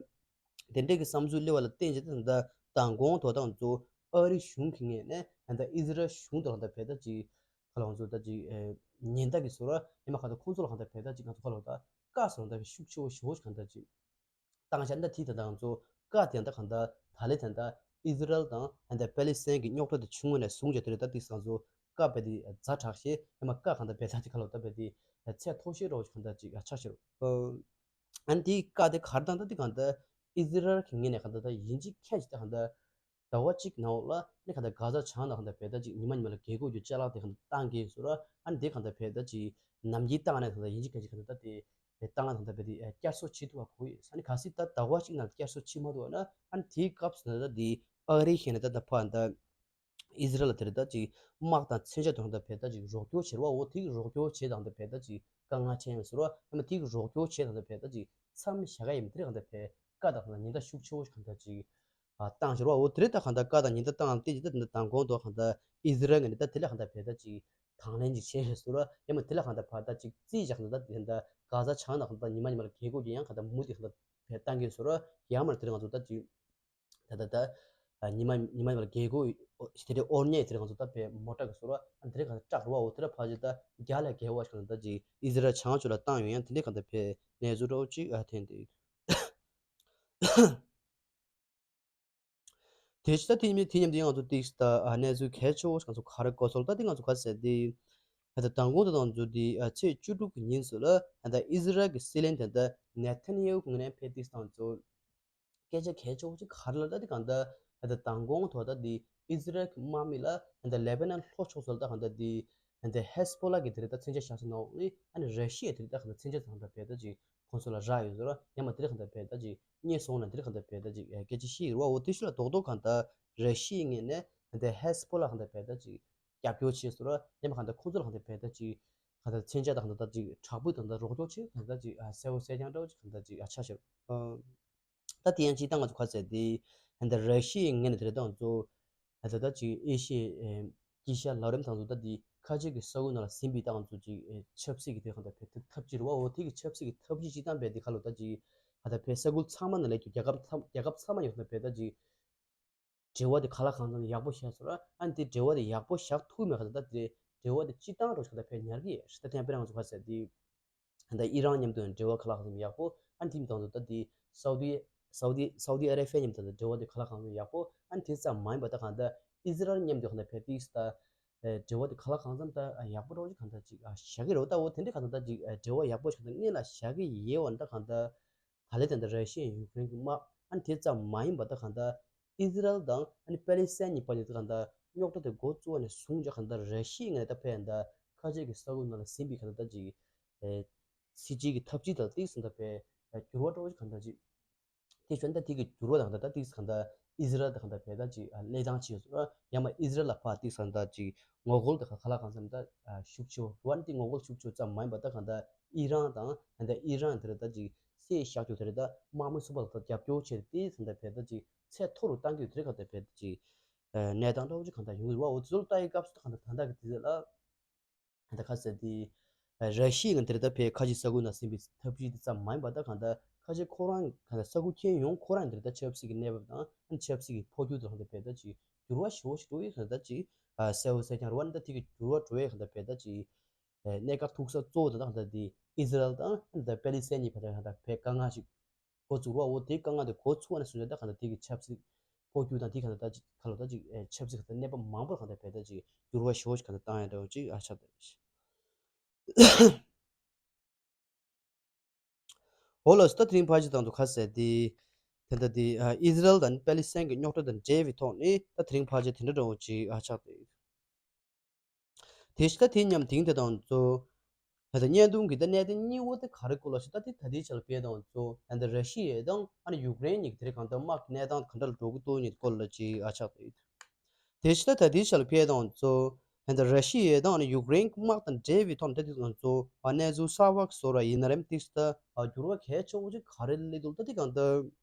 དེ་འདྲས་ཀྱི་བསམ་ཚུལ་སླེབས་པ་ལ་བརྟེན་བྱས་ད་ད་ལྟ་མདང་དགོང་ཐོག་ད་ང་ཚོ་ཨ་རི་གཞུང་གི་ངོས་ནས་ད་ལྟ་ཨི་ཟི་རལ་གཞུང་དུ་གང་ལྟར་བས་ད་ཅིག་ཁ་ལ་ང་ཚོ་ད་ཅིག་ཉེན་བརྡ་གི་སོ་ར་ཡང་མ་གང་ལྟར་ཁོང་ཚོ་ལ་གང་ལྟར་བས་ད་ཅིག་ང་ཚོ་ཁ་ལ་ད་བཀའ་སོང་ད་ཤུགས་ཆེ་བོ་ཞེ་པོ་ཞིག་གང་ལྟར་ཅིག་བཏང་བཞག་ད་དེ་ད་ལྟ་ང་ཚོ་བཀའ་དེ་ད་གང་ལྟར་ད་ལེ་ད་ལྟ་ཨི་ཟི་རལ་དང་ད་ལྟ་པེ་ལི་སི་ཐན་གྱི་རྙོག་དྲ་དེ་བྱུང་བ་ནས་བཟུང་བྱས་དེ་རེད། ད་དེ་ང་ཚོ་བཀའ་བས་དེ་ཛ་དྲག་ཤེས་ཡང་མ་བཀའ་གང་ལྟར་བས་ད་དེ་ཁ་ལོ་ད་བས་དེ་ཚད་མཐོ་ཤོས་རོ་གང་ལྟར་ཅིག་ཆགས་ཤེས་རོ། ཨ་ནི་དེའི་བཀའ་དེ་གར་དང་ད་དེ་གང་ལྟར་ཨི་ཟི་རལ་གྱི་ངོས་ནས་གང་ལྟར་ད་ཡིན་གཅིག་མཁྱེན་གཅིག་ད་གང་ལྟར་ཟླ་བ་གཅིག་ནང་ལ་ནི་གང་ལྟར་གྷ་ཛ་བྱང་ལ་གང་ལྟར་བས་ད་ཅིག་ཉི་མ་ཉི་མ་ལ་རྒྱལ་སྒོ་རྒྱུ་ཅ་ལག་དེ་གང་ལྟར་བཏང་གི་སོ་ར། ཨ་ནི་དེ་གང་ལྟར་བས་ད་ཅིག་ནམ་རྒྱུན་བཏང་ནས་གང་ལྟར་ཡིན་གཅིག་མཁྱེན་གཅིག་གང་ལྟར་ད་དེ་བཏང་ལ་གང་ལྟར་བས་དེ་བསྐྱར་གསོ་བྱེད་ཐུབ་པ་གོ་ཡོད་ས་ནི་ག་སྲིད་ད་ཟླ་བ་གཅིག་ནང་བསྐྱར་གསོ་བྱེད་མ་ཐུབ་པ་ན། ཨ་ནི་དེའི་སྐབས་སུ་ད་ལྟ་དེ་ཨ་རི་ཤེས་ན་ད་ད་ཕ་ད་ཨི་ཟི་རལ་ལ་དེར་ད་ཅིག་དམག་དང་མཚོན་ཆ་དང་ད་བས་ད་ཅིག་རོགས་སྐྱོར་བྱེད་རོགས་འོ་དེ་རོགས་སྐྱོར་བྱེད་དང་ད་བས་ད་ཅིག་དཀའ་ངལ་འཕྲད་ཡོང་ཟེར་རོ། ཡང་མ་དེ་རོགས་སྐྱོར་བྱེད་དང་ད་བས་ད་ཅིག་མཚམས་བཞག་ག་ཡིན་དེ་རེད་གང་ལྟར་བས་བཀའ་དང་གང་ལྟར་ཉེན་བརྡ་ཤུགས་ཆེ་བོ་ཞིག་གང་ལྟར་ཅིག་ཨ་བཏང་ཞོར་བ་འོ་དེ་རེད། ད་གང་ལྟར་བཀའ་དང་ཉེན་བརྡ་བཏང་ལ་བལྟས་ཀྱི་ད་དེ་འདྲ་མདང་དགོང་དུ་གང་ལྟར་ཨི་ཟི་རལ་ངོས་ནས་ད་དེ་ལ་གང་ལྟར་བས་ད་ཅིག་དང་ལེན་ཅིག་བྱས་ཡོད་ཟེར་རོ། ཡང་མ་དེ་ལ་གང་ལྟར་བར་ད་ཅིག་རྩིས་བཞག་ན་ད་དེ་འདྲ་གྷ་ཛ་བྱང་ན་གང་ལྟར་ཉི་མ་ཉི་མ་ལ་རྒྱལ་སྒོ་རྒྱུ་ཡང་གང་ལྟར་མུ་མཐུད་གང་ལྟར་བས་བཏང་གི་ཡོད་ཟེར་རོ། ཡང་མ་དེ་ལ་ང་ཚོ་ད་ཅིག་ད་ད་ད་ཉི་མ་ཉི་མ་ཉི་མ་ལ་རྒྱལ་སྒོ་དེ་འདྲའི་དབོར་ཉེས་དེ་འདྲ་ང་ཚོ་ད་བས་མོ་ཊ་གི་ཟེར་རོ། ཨ་དེ་འདྲ་གང་ལྟར་སྐྲག་རོ་བ་འོ་དེ་འདྲ་ཕ་ཅིག་ད་རྒྱ་ལ་རྒྱལ་བ་ཞིག་གང་ལྟར་ད་ཅིག་ཨི་ཟི་རལ་བྱང་ཕྱོགས་ལ་བཏང་ཡོད་ཡང་དེ་འདྲ་གང་ལྟར་བས་གནས་ཚུལ་འདྲ་བོ་ཅིག་ཨ་ཐོན་འདུག་དེ་ཕྱི་ད་དེ་ཉིན་དེ་ཉིན་དེ་ང་ཚོ་ཏིག་ད་ཨ་གནས་ཚུལ་གལ་ཆེ་བོ་ང་ཚོ་ག་རེ་གོ་སོང་ད་དེ་ང་ཚོ་ག་ཟེར་དེ་ད་ལྟ་མདང་དགོང་དེ་ང་ཚོ་དེ་ཨ་ཚེས་བཅུ་དྲུག་གི་ཉིན་སུ་ལ་ད་ལྟ་ཨི་ཟི་རལ་གྱི་སྲིད་བློན་དེ་ད་ནེ་ཐན་ཡ་ཧུ་ངོས་ནས་ཕེབས་ཏིག་ད་ང་ཚོ་སྐད་ཆ་གལ་ཆེ་བོ་ཅིག་ག་རེ་ལ་ད་དེ་གང་ད་ད་ལྟ་མདང་དགོང་ཐོག་ད་དེ་ཨི་ཟི་རལ་གྱི་དམག་མི་ལ་ད་ལྟ་ལེ་བྷ་ནན་ལྷོ་ཕྱོགས་སུ་ལ་ད་གང་ད་དེ་ད་ལྟ་ཧེ་སི་བྷོ་ལ་གི་དེ་རེད་ད་མཚོན་ཆ་བཞག་ས་ནང་ནི་ཨ་ནི་ར་ཤི་ཡ་དེ་རེད་ད་གང་ད་མཚོན་ཆ་ད་གང་ད་བས་ད་ཅིག་ཁོང་ཚོ་ལ་རག་ཡོད་ཟེར་རོ། ཡང་མ་དེ་རེད་གང་ལྟར་བས་ད་ཅིག་རྙེད་སོང་ན་དེ་རེད་གང་ལྟར་བས་ད་ཅིག་སྐད་ཆ་བཤད་ཡོད་རོ། འོ་དེ་ཤུ་ལ་རྡོག་རྡོག་གང་ལྟར་ར་ཤི་ཡའི་ངོས་ནས་གང་ལྟར་ཧེ་སི་བྷོ་ལ་གང་ལྟར་བས་ད་ཅིག་རྒྱབ་སྐྱོར་བྱས་ཟེར་རོ། ཡང་མ་གང་ལྟར་ཁོང་ཚོ་ལ་གང་ལྟར་བས་ད་ཅིག་གང་ལྟར་མཚོན་ཆ་དང་གང་ལྟར་ཅིག་དྲག་པོའི་གང་ལྟར་རོགས་སྐྱོར་བྱས་གང་ལྟར་ཅིག་གསལ་པོ་གསལ་རྐྱང་འདྲ་བོ་ཅིག་གང་ལྟར་ཅིག་ཆགས་ཤར། ད་དེ་ཡང་སྤྱིར་བཏང་ང་ཚོ་ག་ཟེར་དེ་ད་ལྟ་ར་ཤི་ཡའི་ངོས་ནས་དེ་རེད་ད་ང་ཚོ་ད་ལྟ་ཅིག་ཨེ་ཤི་ཡའི་དཀྱིལ་ཤར་ལག་རིམ་དང་ཚོ་ད་དེ་ཁ་ཆེ་གི་ས་ཁུལ་ནང་ལ་ཟིན་པའི་ད་ང་ཚོ་ཅིག་ཆབ་སྲིད་ཀྱི་དེ་གང་ལྟར་བས་ཐབས་ཇུས་རེད་བ། འོ་དེ་གི་ཆབ་སྲིད་ཀྱི་ཐབས་ཇུས་སྤྱིར་བཏང་བས་དེ་ཁ་ལོ་ད་ཅིག་ད་ལྟ་བས་ས་ཁུལ་ཚང་མ་ནང་ལས་ཀྱི་རྒྱལ་ཁབ་ཚང་རྒྱལ་ཁབ་ཚང་མ་ཡོད་ན་བས་ད་ཅིག་འབྲེལ་བ་དེ་ག་ལ་གང་འཚམ་ཡག་པོ་བཞག་ཟེར་ར། ཨ་ནི་དེ་འབྲེལ་བ་དེ་ཡག་པོ་བཞག་ཐུབ་མེད་ག་ད་ད་དེ་ འབྲེལ་བ་དེ་སྤྱིར་བཏང་རོགས་ཁ་ད་ཕེ་ཉར་གི་ཡོད་རེད། ད་ཐེངས་དཔེར་ན་ང་ཚོ་ཁ་ཟེར་དེ། ད་ཨི་རན་མཉམ་དུ་འབྲེལ་བ་ག་ལ་གང་འཚམ་ཡག་པོ། ཨ་ནི་དེ་མཉམ་དུ་ད་དེ་སའུ་དི་སའུ་དི་སའུ་དི་ཨ་རེ་བྷི་ཡ་མཉམ་དུ་འབྲེལ་བ་དེ་ག་ལ་གང་འཚམ་ཡག་པོ། ཨ་ནི་དེ་ཙམ་མ་ཡིན་པ་ད་གང་ད་ཨི་ཟི་རལ་མཉམ་དུ་གང་ད་ཕེ་ཏིག་ད་འབྲེལ་བ་དེ་ག་ལ་གང་འཚམ་ད་ཡག་པོ་རོགས་ཅིག་གང་ད་ཅིག་བཞག་གི་རེད། ད་འོ་དེ་འདྲ་གང་ད་ད་ཅིག་འབྲེལ་བ་ཡག་པོ་ཞིག་ད་སྔོན་ལ་བཞག་གི་ཡོད་པ་ད་གང་ད། ད་ལན་དེ་འདྲ་ར་ཤི་ཡ་ཡུཀ་རེན་གྱི་དམག་ཨ་ནི་དེ་ཙམ་མ་ཡིན་པ་ད་གང་ལྟར་ཨི་ཟི་རལ་དང་ཨ་ནི་པ་ལི་སི་ཐན་གཉིས་བར་ནས་ད་གང་ལྟར་རྙོག་དྲ་དེ་འགོ་བཙུགས་པ་ནས་བཟུང་ཅིག་གང་ལྟར་ར་ཤི་ཡའི་ངོས་ནས་ད་ཕན་ད་ཁ་ཆེ་གི་ས་ཁུལ་ནང་ལ་ཟིན་པའི་གང་ལྟར་ད་ཅིག་ཨེ་སྲིད་ཇུས་ཀྱི་ཐབས་ཇུས་དང་ཏིག་ཙམ་ད་ཕན་འགྱུར་བ་འགྲོ་བ་ཅིག་གང་ལྟར་ཅིག་དེ་བྱས་ན་ད་དེ་གི་འགྱུར་བ་དང་ད་ད་ཏིག་ཙམ་གང་ལྟར་ཨི་ཟི་རལ་ད་གང་ལྟར་ཕན་ད་ཅིག་ཨ་གླེང་སྟངས་ཅིག་ཡོད་ཡང་མ་ཨི་ཟི་རལ་ལ་ཕར་ཏིག་ཙམ་ད་ཅིག་ངོ་རྒོལ་དེ་ག་ལ་གང་འཚམ་ད་ཤུགས་ཆེ་བ་རུ་ཨ་ནི་དེ་ངོ་རྒོལ་ཤུགས་ཆེ་བ་ཙམ་མ་ཡིན་པ་ད་གང་ལྟར་ཨི་རན་དང་ད་ཨི་རན་དེ་རེད་ད་ཅིག་སེ་བཞག་རྒྱུ་དེ་རེད་ད་དམག་མི་ཚོ་བར་ལ་ད་རྒྱབ་སྐྱོར་བྱས་ཏེ་དེ་ད་ཕན་ད་ཅིག་ཚད་མཐོ་རུ་བཏང་རྒྱུ་དེ་རེད། གང་ལྟར་ཕན་ད་ཅིག་གནས་སྟངས་འདྲ་བོ་ཅིག་གང་ལྟར་ཡོང་གི་རེད་བ། འོ་དེ་ཚོ་ལ་ལྟ་ཡི་སྐབས་སུ་ད་གང་ལྟར་ད་ལྟ་གི་དུས་ཚོད་ལ། ད་ཁ་ཟེར་དེ། ར་ཤི་ཡ་གི་འདིར་ད་ཕེ་ཁ་ཆེ་ས་ཁུལ་ནང་ཟིན་པའི་ཐབས་ཇུས་དེ་ཙམ་མ་ཡིན་པ་ད་གང་ལྟར་ཁ་ཆེ་ཁོ་རང་གང་ལྟར་ས་ཁུལ་ཁྱོན་ཡོངས་ཁོ་རང་འདིར་ད་ཆབ་སྲིད་ཀྱི་གནས་བབ་དང་ཨ་ཆབ་སྲིད་ཀྱི་འཕོ་འགྱུར་དེ་གང་ལྟར་ཕེ་ད་ཅིག་འགྱུར་བ་ཞེ་པོ་ཞིག་འགྲོ་ཡི་གང་ལྟར་ཅིག་གསལ་པོ་གསལ་རྐྱང་རེད་བ། ད་དེ་གི་འགྱུར་བ་འགྲོ་ཡི་གང་ལྟར་ཕེ་ད་ཅིག་གནད་འགག་ཐུག་ས་གཙོ་བོ་དེ་ད་གང་ལྟར་དེ་ཨི་ཟི་རལ་དང་ད་པ་ལི་སི་ཐན་གཉིས་བར་ད་གང་ལྟར་ཕེ་དཀའ་ངལ་ཞིག་འགོ་བཙུགས་རོགས། འོ་དེའི་དཀའ་ངལ་དེ་འགོ་ཚུགས་པ་ནས་བཟུང་ནས་ད་གང་ལྟར་དེ་གི་ཆབ་སྲིད་འཕོ་འགྱུར་དང་དེ་གང་ལྟར་ད་ཅིག་ག་ལ་ད་ཅིག་ཨེ་ཆབ་སྲིད་གང་ལྟར་གནས་བབ་མང་པོར་གང་ལྟར་བས་ད་ཅིག་འགྱུར་བ་ཞེ་པོ་ཞིག་གང་ལྟར་བཏང་ཡ་འདྲ་བོ་ཅིག་ཨ་ཆགས་བསྡད་ཡོད། འོ་ལགས་སོ། ད་དེ་རིང་ཕལ་ཆེར་དང་དུ་ཁ་གསལ་ཏེ། དེ་ལྟ་སྟེ་ཨ་ཨི་ཟི་རལ་དང་པ་ལི་སི་ཐན་གྱི་རྙོག་དྲ་དང་འབྲེལ་བའི་ཐོག་ནས་ད་དེ་རིང་ཕལ་ཆེར་དེ་འདྲ་འདྲ་བོ་ཅིག་ཨ་ཆགས་བསྡད་ཡོད། དེ་བཞིན་ད་དེ་མཉམ་དེང་དེ་དང་གཙོ། ད་ལྟ་བརྙན་ཐུང་གི་ད་གནད་དོན་གཉིས་པོ་དེ་ག་རེ་སྐོར་ལ་ཞིག་ད་དེ་ད་ལྟའི་ཆ་ལ་ཕེ་དང་གཙོ་ད་ལྟ་ར་ཤི་ཡ་དང་ཨ་ནི་ཡུཀ་རེན་གཉིས་ཀྱི་དེ་རིང་གང་ལྟར་དམག་གི་གནས་སྟངས་ག་འདྲ་ལ་འགྲོ་གི་འདུག་གཉིས་སྐོར་ལ་ཅིག་ཨ་ཆགས་ཏེ། དེ་བཞིན་ད་ད་ལྟའི་ཆ་ལ་ཕེ་དང་གཙོ་ད་ལྟ་ར་ཤི་ཡ་དང་ཨ་ནི་ཡུཀ་རེན་གྱི་དམག་དང་འབྲེལ་བའི་ཐོག་ནས་ད་དེ་དང་གཙོ་ཨ་གནས་ཚུལ་གསར་པ་བཟོ་ར་ཡིན་ན་རེམ་ཏིག་ད་ཨ་འགྱུར་བ་གལ་ཆེ་བོ་ཅིག་ག་རེ་སླེབས་འདུག་ད་དེ་གང་ལྟར།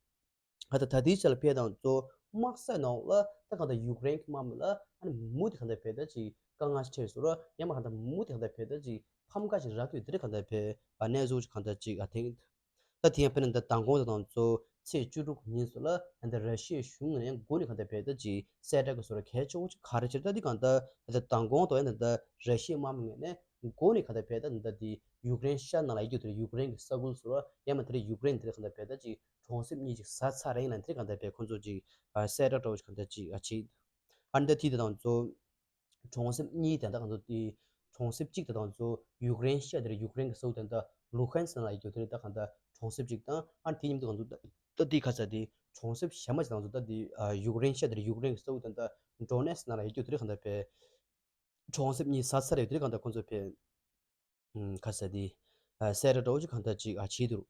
ད་ལྟ་ད་ལྟའི་ཆ་ལ་ཕེ་དང་གཙོ་དམག་ས་ནང་ལ་ད་གང་ལྟར་ཡུཀ་རེན་གྱི་དམག་མི་ལ་ཨ་ནི་མུ་མཐུད་གང་ལྟར་ཕེ་ད་ཅིག་དཀའ་ངལ་ཞིག་འཕྲད་སོང་ར་ཡང་མ་གང་ལྟར་མུ་མཐུད་གང་ལྟར་ཕེ་ད་ཅིག་ཕམ་ཁ་ཞིག་རག་དུས་དེ་རིང་གང་ལྟར་ཕེ་ཨ་གནས་ཚུལ་ཅིག་གང་ལྟར་ཅིག་ཨ་ཐེངས། ད་དེ་ཡང་དཔེར་ན་ད་མདང་དགོང་དང་གཙོ་ཚེས་བཅུ་དྲུག་ཉིན་སོགས་ལ་ད་ལྟ་ར་ཤི་ཡའི་གཞུང་ནས་ཡང་འགོ་ནས་གང་ལྟར་ཕེ་ད་ཅིག་གསལ་བསྒྲགས་ཀྱི་བཟོ་འདྲ་གལ་ཆེ་བོ་ཅིག་ག་རེ་བྱས་ད་དེ་གང་ལྟར་ད་ལྟ་མདང་དགོང་དང་ཡང་ད་ལྟ་ར་ཤི་ཡའི་དམག་མི་ངོས་ནས་འགོ་ནས་གང་ལྟར་ཕེ་ད་ད་ལྟ་དེ་ཡུཀ་རེན་ཤར་ནང་ལ་ཡོད་རྒྱུ་དེ་རེད། ཡུཀ་རེན་གྱི་ས་ཁུལ་སོགས་ཡང་མ་དེ་རིང་ཡུཀ་རེན་དེ་རིང་གང་ལྟར་ཕེ་ད་ཅིག་གྲོང་གསེབ་གཉིས་ཅིག་ཟ་ཚར་རེད་ལབ་དེ་གང་ལྟར་ཕེ་ཁོ་ཚོ་ཅིག་གསལ་བསྒྲགས་འདྲ་བོ་ཞིག་གང་ལྟར་ཅིག་ཨ་བྱས། ཨ་ནི་ད་དེ་དང་གཙོ་གྲོང་གསེབ་གཉིས་དེ་འདྲ་གང་ཚོ་དེ་གྲོང་གསེབ་གཅིག་དེ་དང་གཙོ་ཡུཀ་རེན་ཤར་དེ་རེད། ཡུཀ་རེན་གྱི་ས་ཁུལ་དེ་འདྲ་ལུ་ཧན་སི་ནང་ལ་ཡོད་རྒྱུ་དེ་རེད། ད་གང་ལྟར་གྲོང་གསེབ་གཅིག་དང་ཨ་ནི་དེ་མཉམ་དུ་གང་ཚོ་ད་དེ་ཁ་ཚ་དེ་གྲོང་གསེབ་གཞན་མ་ཅིག་དང་གཙོ་ད་དེ་ཡུཀ་རེན་ཤར་དེ་རེད། ཡུཀ་རེན་གྱི་ས་ཁུལ་དེ་འདྲ་ཌོ་ནེ་སི་ནང་ལ་ཡོད་རྒྱུ་དེ་རེད། གང་ལྟར་ཕེ་གྲོང་གསེབ་གཉིས་ཟ་ཚར་ཡོད་དེ་རེད། གང་ལྟར་ཁོ་ཚོ་ཕེ་ཁ་ཚ་དེ་གསལ་བསྒྲགས་འདྲ་བོ་ཅིག་གང་ལྟར་ཅིག་ཨ་བྱས་འདུག་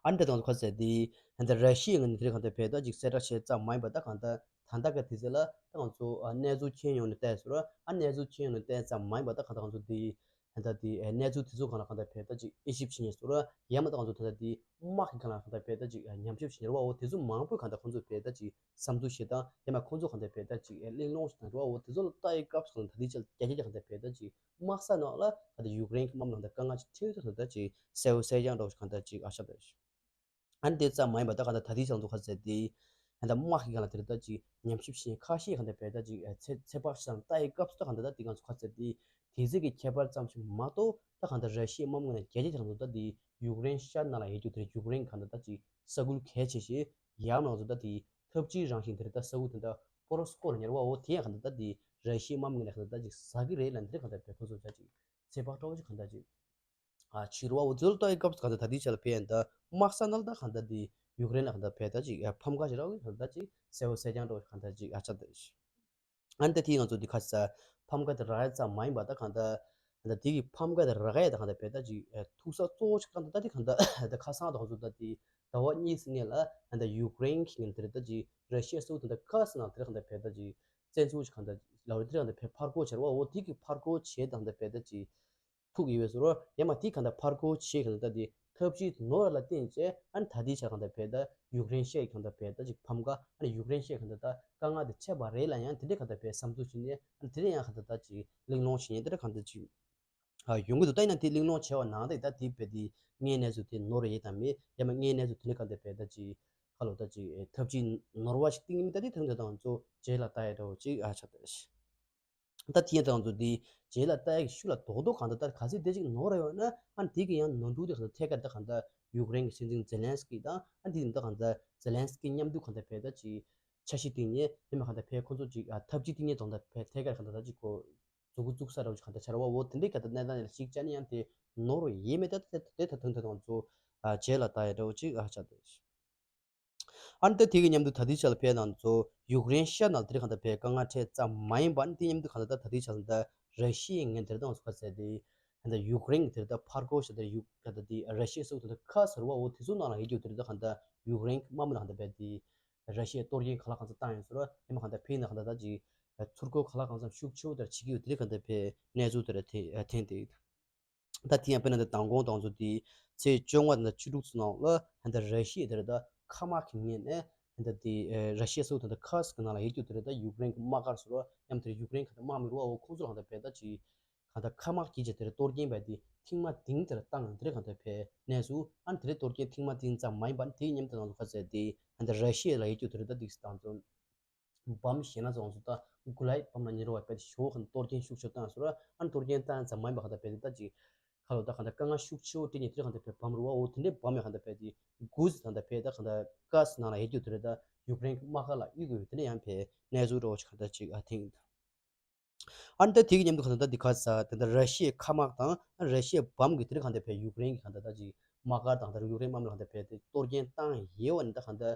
ཨ་ནི་དེ་དང་ཁ་གསལ་དེ། ད་ར་ཤི་ཡའི་ངོས་ནས་དེ་རིང་གང་ལྟར་ཕེ་ད་ཅིག་གསལ་བསྒྲགས་བྱས་ཙམ་མ་ཡིན་པ་ད་གང་ལྟར་ད་ལྟ་ག་དུས་ཚོད་ལ་ད་ང་ཚོ་ཨ་གནས་ཚུལ་ཁྱོན་ཡོངས་ནས་བལྟས་སོང་ར་ཨ་གནས་ཚུལ་ཁྱོན་ཡོངས་ནས་བལྟས་ཙམ་མ་ཡིན་པ་ད་གང་ལྟར་ང་ཚོ་དེ་ད་དེ་ཨ་གནས་ཚུལ་དེ་ཚོ་གང་ལ་གང་ལྟར་ཕེ་ད་ཅིག་དབྱེ་ཞིབ་བྱེད་ཉེན་སོང་ར་ཡང་མ་ད་ང་ཚོ་ད་ལྟ་དེ་དམག་གི་གང་ལ་གང་ལྟར་ཕེ་ད་ཅིག་ཨ་ཉམས་ཞིབ་བྱེད་ཉེན་ར་བ་འོ་དེ་ཚོ་མང་པོས་གང་ལྟར་ཁོང་ཚོ་ཕེ་ད་ཅིག་བསམ་ཚུལ་བཤད་སྟངས་ཡང་མ་ཁོང་ཚོ་གང་ལྟར་ཕེ་ད་ཅིག་ཨ་གླེང་སློང་བྱེད་སྟངས་ར་བ་འོ་དེ་ཚོ་ལ་ལྟ་ཡི་སྐབས་སུ་གང་ལྟར་ད་ལྟའི་ཆར་རྒྱ་ཆེ་རྒྱ་གང་ལྟར་ཕེ་ད་ཅིག་དམག་ས་ནང་ལ་ད་ལྟ་ཡུཀ་རེན་གྱི་དམག་མི་ལ་ད་དཀའ་ངལ་ཅིག་འཕྲད་ཡོད་ད་ད་ཅིག་གསལ་པོ་གསལ་རྐྱང་འདྲ་བོ་ཞིག་གང་ལྟར་ཅིག་ཨ་ཆགས་ད་ཅིག་ཨ་ནི་དེ་ཙམ་མ་ཡིན་པ་ད་གང་ལྟར་ད་ལྟའི་ཆར་ང་ཚོ་ཁ་གསལ་དེ་ད་ལྟ་དམག་གི་སྒང་ལ་དེ་ད་ཅིག་ཉམས་ཞིབ་བྱེད་མཁན་ཁ་ཤས་གང་ལྟར་ཕེ་ད་ཅིག་ཚེ་ཚེ་དཔག་ཤིང་ལྟ་ཡི་སྐབས་སུ་ད་གང་ལྟར་ད་དེ་ང་ཚོ་ཁ་གསལ་དེ་དུས་ཚོད་ཀྱི་ཁྱད་པར་ཙམ་ཞིག་མ་གཏོགས་ད་གང་ལྟར་ར་ཤི་ཡའི་དམག་མི་ངོས་ནས་རྒྱ་ཆེ་ཆ་ང་ཚོ་ད་དེ་ཡུཀ་རེན་ཤར་ནང་ལ་ཡོད་རྒྱུ་དེ་ཡུཀ་རེན་གང་ལྟར་ད་ཅིག་ས་ཁུལ་གལ་ཆེ་ཞིག་ཡང་ང་ཚོ་ད་དེ་འཐབ་ཇུས་རང་བཞིན་དེ་རེད། ད་ས་ཁུལ་དེ་འདྲ་པོ་རོ་སྐོར་ཉེར་བའོ་དེ་ཡང་གང་ལྟར་ད་དེ་ར་ཤི་ཡའི་དམག་མི་ངོས་ནས་གང་ལྟར་ད་ཅིག་ཟ་གི་རེད་ལབ་འདི་རེད། གང་ལྟར་ཕེ་ཁོ་ཚོ་ད་ཅིག་ཚེ་དཔག་འདྲ་བོ་ཅིག་གང་ལྟར་ཅིག་ཨ་ཕྱི་རུ་བ་འོ་ཚོད་ལྟ་ཡི་སྐབས་སུ་གང་ལྟར་ད་ལྟའི་ཆ་ལ་ཕེ་ཡན་ད་དམག་ས་ནང་ལ་ད་གང་ལྟར་དེ་ཡུཀ་རེན་ལ་གང་ལྟར་ཕེ་ད་ཅིག་ཨ་ཕམ་ཁ་ཞིག་རག་གི་གང་ལྟར་ཅིག་གསལ་པོ་གསལ་རྐྱང་འདྲ་བོ་གང་ལྟར་ཅིག་ཨ་ཆགས་ད་ཅིག་ཨ་ནི་ད་དེ་ང་ཚོ་འདི་ཁ་ས་ཕམ་ཁ་དེ་རག་ཡ་ཙམ་མ་ཡིན་པ་ད་གང་ལྟར་ད་དེ་གི་ཕམ་ཁ་དེ་རག་ཡ་ད་གང་ལྟར་ཕེ་ད་ཅིག་ཨ་ཐུག་ས་གཙོ་བོ་ཞིག་གང་ལྟར་ད་དེ་གང་ལྟར་ད་ཁ་སང་ད་ང་ཚོ་ད་དེ་ཟླ་བ་གཉིས་སྔོན་ལ་ད་ཡུཀ་རེན་གྱི་ངོས་ནས་དེ་རེད་ད་ཅིག་ར་ཤི་ཡ་སུ་ད་ད་ཁ་སང་ད་དེ་གང་ལྟར་ཕེ་ད་ཅིག་བཙན་འཛུལ་ཞིག་གང་ལྟར་ལ་འོ་དེ་གང་ལྟར་ཕེ་ཕར་རྒོལ་བྱས་ར་བ་འོ་དེ་གི་ཕར་རྒོལ་བྱས་ད་གང་ལྟར་ཕེ་ད་ཅིག་ཐུག་ཡོད་པའི་བཟོ་འདྲ་ཡང་མ་དེ་གང་ལྟར་ཕར་རྒོལ་བྱེད་གང་ལྟར་དེ་ཐབས་ཇུས་ནོར་བ་ལ་བརྟེན་བྱས་ཨ་ནི་ད་ལྟའི་ཆར་གང་ལྟར་ཕེ་ད་ཡུཀ་རེན་ཤར་གང་ལྟར་ཕེ་ད་ཅིག་ཕམ་ཁ་ཨ་ནི་ཡུཀ་རེན་ཤར་གང་ལྟར་ད་དཀའ་ངལ་དེ་འཕྲད་པ་རེད་ལབ་ཡང་དེ་འདྲས་གང་ལྟར་ཕེ་བསམ་ཚུལ་བྱེད་ནས་ཨ་ནི་དེ་འདྲས་ཡང་གང་ལྟར་ད་ཅིག་གླེང་སློང་བྱེད་ནས་དེ་འདྲས་གང་ལྟར་ཅིག་ཨ་ཡོང་གི་འདུག་ད་ཡིན་ན་དེ་གླེང་སློང་བྱས་པ་ནང་དེ་ད་དེ་ཕེ་དེ་ངའི་གནས་ཚུལ་དེ་ནོར་ཡོད་དམ་མེད་ཡང་མ་ངའི་གནས་ཚུལ་དེ་འདྲས་གང་ལྟར་ཕེ་ད་ཅིག་ཁ་ལོ་ད་ཅིག་ཐབས་ཇུས་ནོར་བ་ཞིག་བཏིང་གི་མེད་ད་དེ་ཐོན་འདུག་ད་ང་ཚོ་རྗེས་ལ་ལྟ་ཡ་འདྲ་བོ་ཅིག་ཨ་ཆགས་ད་ཞིག་ད་དེ་ཡང་ད་ང་ཚོ་འདི་རྗེས་ལ་ལྟ་ཡག་གི་ཤུགས་ལ་རྡོག་རྡོག་གང་ལྟར་ད་ག་ཚོད་དེ་ཅིག་ནོར་ཡོད་ན་ཨ་ནི་དེ་གི་ཡང་ནོར་འཁྲུལ་དེ་གང་ལྟར་ཐད་ཀར་ད་གང་ལྟར་ཡུཀ་རེན་གྱི་སྲིད་འཛིན་ཛེ་ལན་སི་ཀི་དང་ཨ་ནི་དེ་ད་གང་ལྟར་ཛེ་ལན་སི་ཀི་མཉམ་དུ་གང་ལྟར་ཕེ་ད་ཅིག་འཆར་གཞི་བཏིང་ནས་ཡིན་ན་གང་ལྟར་ཕེ་ཁོ་ཚོ་ཅིག་ཨ་ཐབས་ཇུས་བཏིང་ནས་གང་ལྟར་ཕེ་ཐད་ཀར་གང་ལྟར་ད་ཅིག་གོ་མཛུབ་གུ་བཙུགས་ས་ར་བ་ཅིག་གང་ལྟར་ཆགས་ར་བ། འོ་དེ་འདྲའི་གང་ལྟར་གནས་སྟངས་ལ་ཞིག་བཅར་ནས་ཡང་དེ་ནོར་ཡས་མེད། ད་དེ་ད་དུང་ད་དུང་ཚོ་ཨ་རྗེས་ལ་ལྟ་ཡ་འདྲ་བོ་ཅིག་ཨ་ཆགས་འདུག་ཨ་ནི་ད་དེ་གི་མཉམ་དུ་ད་ལྟའི་ཆ་ལ་ཕེ་ང་ཚོ་ཡུཀ་རེན་ཤར་ནང་དེ་རིང་གང་ལྟར་ཕེ་དཀའ་ངལ་འཕྲད་ཙམ་མ་ཡིན་པ་ཨ་ནི་དེ་མཉམ་དུ་གང་ལྟར་ད་ལྟའི་ཆ་ལ་ད་ར་ཤི་ཡའི་ངན་དེ་རིང་ད་ང་ཚོ་ག་ཟེར་དེ་གང་ལྟར་ཡུཀ་རེན་གི་དེ་རིང་ད་ཕར་རྒོལ་ཤ་དེ་ཡུཀ་གང་ལྟར་དེ་ར་ཤི་ཡའི་སོག་དེ་ད་ཁ་ཟེར་བ་འོ་དེ་ཚོ་ནང་ལ་ཡོད་རྒྱུ་དེ་རིང་ད་གང་ལྟར་ཡུཀ་རེན་གི་དམག་མི་ལ་གང་ལྟར་ཕེ་དེ་ར་ཤི་ཡའི་གཏོར་སྐྱོན་ག་ལ་གང་ཚ་བཏང་ཡོད་ཟེར་བ་ཡིན་ན་གང་ལྟར་ཕེ་ཡིན་ན་གང་ལྟར་ད་ཅིག་ཚུར་རྒོལ་ག་ལ་གང་འཚམ་ཤུགས་ཆེ་བོ་དེར་བྱེད་ཀྱི་ཡོད་དེ་རིང་གང་ལྟར་ཕེ་གནས་ཚུལ་དེར་ཐེ་ཐེན་ཏེ། ད་དེ་ཡང་དཔེར་ན་ད་མདང་དགོང་དང་ཚོ་དེ་ཚེས་བཅོ་ལྔ་དང་བཅུ་དྲུག་ཚོ་ནང་ལ་ད་ལྟ་ར་ཤི་ཡ་དེར་ད་མཁའ་དམག་གི་ངོས་ནས་ད་ལྟ་དེ་ར་ཤི་ཡ་སོགས་ད་ལྟ་ཁར་སི་ཀི་ནང་ལ་ཡོད་རྒྱུ་དེར་ད་ཡུཀ་རེན་གྱི་དམག་སྒར་སོགས་ཡང་དེར་ཡུཀ་རེན་གྱི་དམག་མི་རུ་བ་འོ་ཁོང་ཚོ་ལ་ད་ལྟ་ཕེ་ད་ཅིག་གང་ལྟར་མཁའ་དམག་གིས་ཀྱང་དེར་གཏོར་སྐྱོན་བྱས་ཏེ་ཐེངས་མ་བདུན་དེར་བཏང་ཡང་དེར་གང་ལྟར་ཕེ་གནས་ཚུལ་ཨ་ནི་དེར་གཏོར་སྐྱོན་ཐེངས་མ་བདུན་ཙམ་མ་ཡིན་པ་ཨ་ནི་དེའི་མཉམ་དུ་ང་ཚོ་ག་ཟེར་དེ་ཨ་ནི་ར་ཤི་ཡ་ལ་ཡོད་རྒྱུ་དེར་ད་དེ་དང་ཚོ་བམ་གཞན་ན་ཚོ་ང་ཚོ་ད་གུ་ལའི་བམ་ན་ཉེ་རུ་བ་བྱས་ཏེ་ཞོ་གང་གཏོར་སྐྱོན་ཤུགས་ཆེ་བཏང་ཟེར་ཨ་ནི་གཏོར་སྐྱོན་བཏང་ཙམ་མ་ཡིན་པ་གང་ལྟར་ཕེ་དེ་ད་ཅིག་ཁ་ལོ་ད་གང་ལྟར་དཀའ་ངལ་ཤུགས་ཆེ་བོ་འཕྲད་ནས་དེར་གང་ལྟར་ཕེ་བམ་རུ་བ་འོ་དེ་འདྲའི་བམ་ཡང་གང་ལྟར་ཕེ་དེ་གུ་ཟི་གང་ལྟར་ཕེ་ད་གང་ལྟར་ཁར་སི་ནང་ལ་ཡོད་རྒྱུ་དེར་ད་ཡུཀ་རེན་གྱི་དམག་སྒར་ལ་གཡུག་དགོས་ཡོད་དེ་འདྲ་ཡང་ཕེ་གནས་ཚུལ་འདྲ་བོ་ཅིག་གང་ལྟར་ཅིག་ཨ་ཐེངས། ཨ་ནི་ད་དེ་གི་མཉམ་དུ་གང་ལྟར་ད་འདི་ག་ས་ད་ལྟ་ར་ཤི་ཡའི་མཁའ་དམག་དང་ར་ཤི་ཡའི་བམ་གྱིས་དེ་རིང་གང་ལྟར་ཕེ་ཡུཀ་རེན་གྱི་གང་ལྟར་ད་ཅིག་དམག་སྒར་དང་ད་ཡུཀ་རེན་དམག་མི་གང་ལྟར་ཕེ་དེ་གཏོར་སྐྱོན་བཏང་ཡོད་པ་ནི་ད་གང་ལྟར་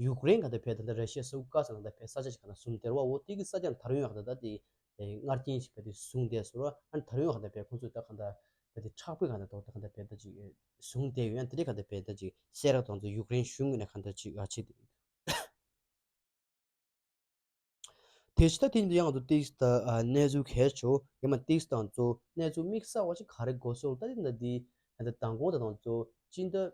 ཡུཀ་རེན་གང་ལྟར་ཕེ་ད་ལྟ་ར་ཤི་ཡ་སུ་ཀ་ས་གང་ལྟར་ཕེ་ས་ཆ་ཞིག་གང་ལྟར་བཟུང་བསྡད་ར་བ་འོ་དེ་གི་ས་ཆ་ད་རུང་ཡང་གང་ལྟར་ད་དེ་སྔར་རྐྱེན་ཞིག་ཕེ་དེ་བཟུང་བསྡད་ཟེར་བ་ཨ་ནི་ད་རུང་ཡང་གང་ལྟར་ཕེ་ཁོང་ཚོས་ད་གང་ལྟར་ཕེ་དེ་མཁྲེགས་པོའི་གང་ལྟར་ཐོག་ད་གང་ལྟར་ཕེ་ད་ཅིག་བཟུང་བསྡད་ཡོད། ཡང་དེ་རིང་གང་ལྟར་ཕེ་ད་ཅིག་གསལ་བསྒྲགས་དང་ཚོ་ཡུཀ་རེན་གཞུང་ངོས་ནས་གང་ལྟར་ཅིག་ཨ་བྱེད་དེ། དེ་བཞིན་ད་དེ་ཡང་ང་ཚོ་ཏིག་ད་གནས་ཚུལ་གལ་ཆེ་ཡང་མ་ཏིག་དང་ཚོ་གནས་ཚུལ་དམིགས་བསལ་བ་ཞིག་ག་རེ་གོ་སོང་ད་དེ་ད་དེ་ད་མདང་དགོང་དང་དང་ཚོ་སྤྱི་ཟླ་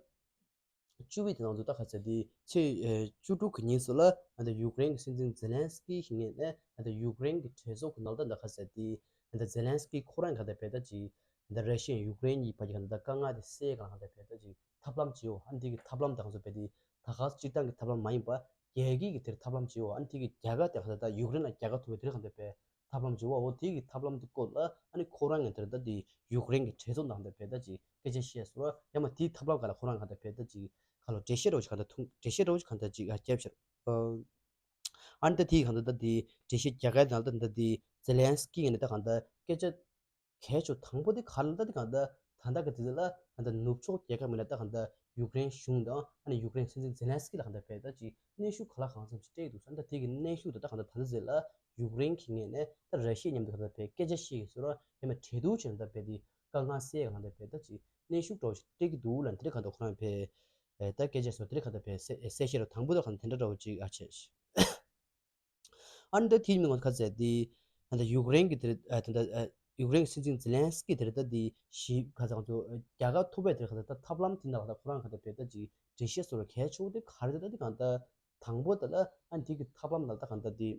བཅུ་པའི་དེ་དང་ཚོ་ད་ག་ཚོད་དེ་ཚེས་བཅུ་དྲུག་གི་ཉིན་སུ་ལ་ད་ཡུཀ་རེན་གྱི་སྲིད་འཛིན་ཛེ་ལན་སི་ཀི་ཞིག་ངོས་ནས་ད་ཡུཀ་རེན་གྱི་གྲོས་ཚོགས་ཀྱི་ནང་ད་ད་ག་ཚོད་དེ་ད་ཛེ་ལན་སི་ཀི་ཁོ་རང་ག་ད་ཕེ་ད་ཅིག་ད་ར་ཤི་ཡ་ཡུཀ་རེན་གཉིས་བར་གྱི་ད་དཀའ་ངལ་དེ་སེལ་གང་ད་ཕེ་ད་ཅིག་ཐབས་ལམ་བྱེད་འོ་ཨ་འདི་གི་ཐབས་ལམ་དང་ཚོ་ཕེ་དེ་ད་ག་སྤྱིར་བཏང་གི་ཐབས་ལམ་མ་ཡིན་པ། རྒྱལ་སྤྱིའི་གི་དེར་ཐབས་ལམ་བྱེད་འོ་ཨ་ནི་དེ་གི་རྒྱལ་ཁ་དེ་གང་ལྟར་ད་ཡུཀ་རེན་ལ་རྒྱལ་ཁ་ཐོབ་པའི་དེར་གང་ལྟར་ཕེ་ཐབས་ལམ་བྱེད་འོ་འོ་དེ་གི་ཐབས་ལམ་དེ་སྐོར་ལ་ཨ་ནི་ཁོ་རང་གི་དེར་ད་དེ་ཡུཀ་རེན་གི་གྲོས་ཚོགས་ནང་དེ་ཕེ་ད་ཅིག་སྐད་ཆ་བཤད་སོང་ར་ཡང་མ་དེའི་ཐབས་ལམ་ག་ལ་ཁོ་རང་གང་ལྟར་ཕེ་ད་ཅིག་ཁ་ལོ་འགྲེལ་བཤད་རོ་ཅིག་གང་ལྟར་ཐུང་འགྲེལ་བཤད་རོ་ཅིག་གང་ལྟར་ཅིག་ཨ་རྒྱབ་ཤར། ཨ་ནི་ད་དེ་གང་ལྟར་ད་དེ་འགྲེལ་བཤད་རྒྱག་ག་ནང་ལ་ད་དེ་ཛེ་ལན་སི་ཀི་ནས་ད་གང་ལྟར་སྐད་ཆ་གལ་ཆེ་དང་པོ་དེ་ག་རེ་ལ་ད་དེ་གང་ལྟར་ད་ལྟ་གི་དུས་ཚོད་ལ་ད་ལྟ་ནུབ་ཕྱོགས་རྒྱལ་ཁབ་མི་ལ་ད་གང་ལྟར་ཡུཀ་རེན་གཞུང་དང་ཨ་ནི་ཡུཀ་རེན་སྲིད་འཛིན་ཛེ་ལན་སི་ཀི་ལ་གང་ལྟར་ཕེ་ད་ཅིག་གནོན་ཤུགས་ག་ལ་གང་འཚམ་ཞིག་སྤྲད་འདུག་ས་ད་དེ་གི་གནོན་ཤུགས་དེ་ད་གང་ལྟར་ད་ལྟ་ཚེ་ལ་ཡུཀ་རེན་གྱི་ངོས་ནས་ད་ར་ཤི་ཡ་མཉམ་དུ་གང་ལྟར་ཕེ་སྐད་ཆ་བཤད་ཀྱི་སོ་ར་ཡང་མ་གྲོས་བསྡུར་བྱས་ད་ཕེ་དེ་དཀའ་ངལ་སེལ་གང་ལྟར་ཕེ་ད་ཅིག་གནོན་ཤུགས་འདྲ་བོ་ཞིག་སྤྲད་ཀྱི་འདུག་ལ་དེ་རིང་གང་ལྟར་ཁོ་རང་ཕེ་ད་སྐད་ཆ་སོ་དེ་རིང་གང་ལྟར་ཕེ་གསལ་བཤད་རོ་དང་པོ་ད་གང་ལྟར་དེ་འདྲ་འདྲ་བོ་ཅིག་ཨ་བྱས། ཨ་ནི་ད་དེའི་མིང་ང་ཁ་ཟེར་དེ། ད་ལྟ་ཡུཀ་རེན་གྱི་དེར་ད་ལྟ་ཡུཀ་རེན་གྱི་སྲིད་འཛིན་ཛེ་ལན་སི་ཀི་དེར་ད་དེ་ཞི་ཁ་ཚང་ཚོ་རྒྱལ་ཁ་ཐོབ་པའི་དེར་ཁ་ད་ཐབས་ལམ་དེ་འདྲ་ལ་ད་ཁོ་རང་ཁ་ད་བེད་ད་ཅིག་འགྲེལ་བཤད་སོར་གལ་ཆེ་བོ་དེ་ག་རེ་ད་ད་དེ་གང་ད་དང་པོ་ད་ལ་ཨ་ནི་དེ་གི་ཐབས་ལམ་ལ་ད་གང་ད་དེ་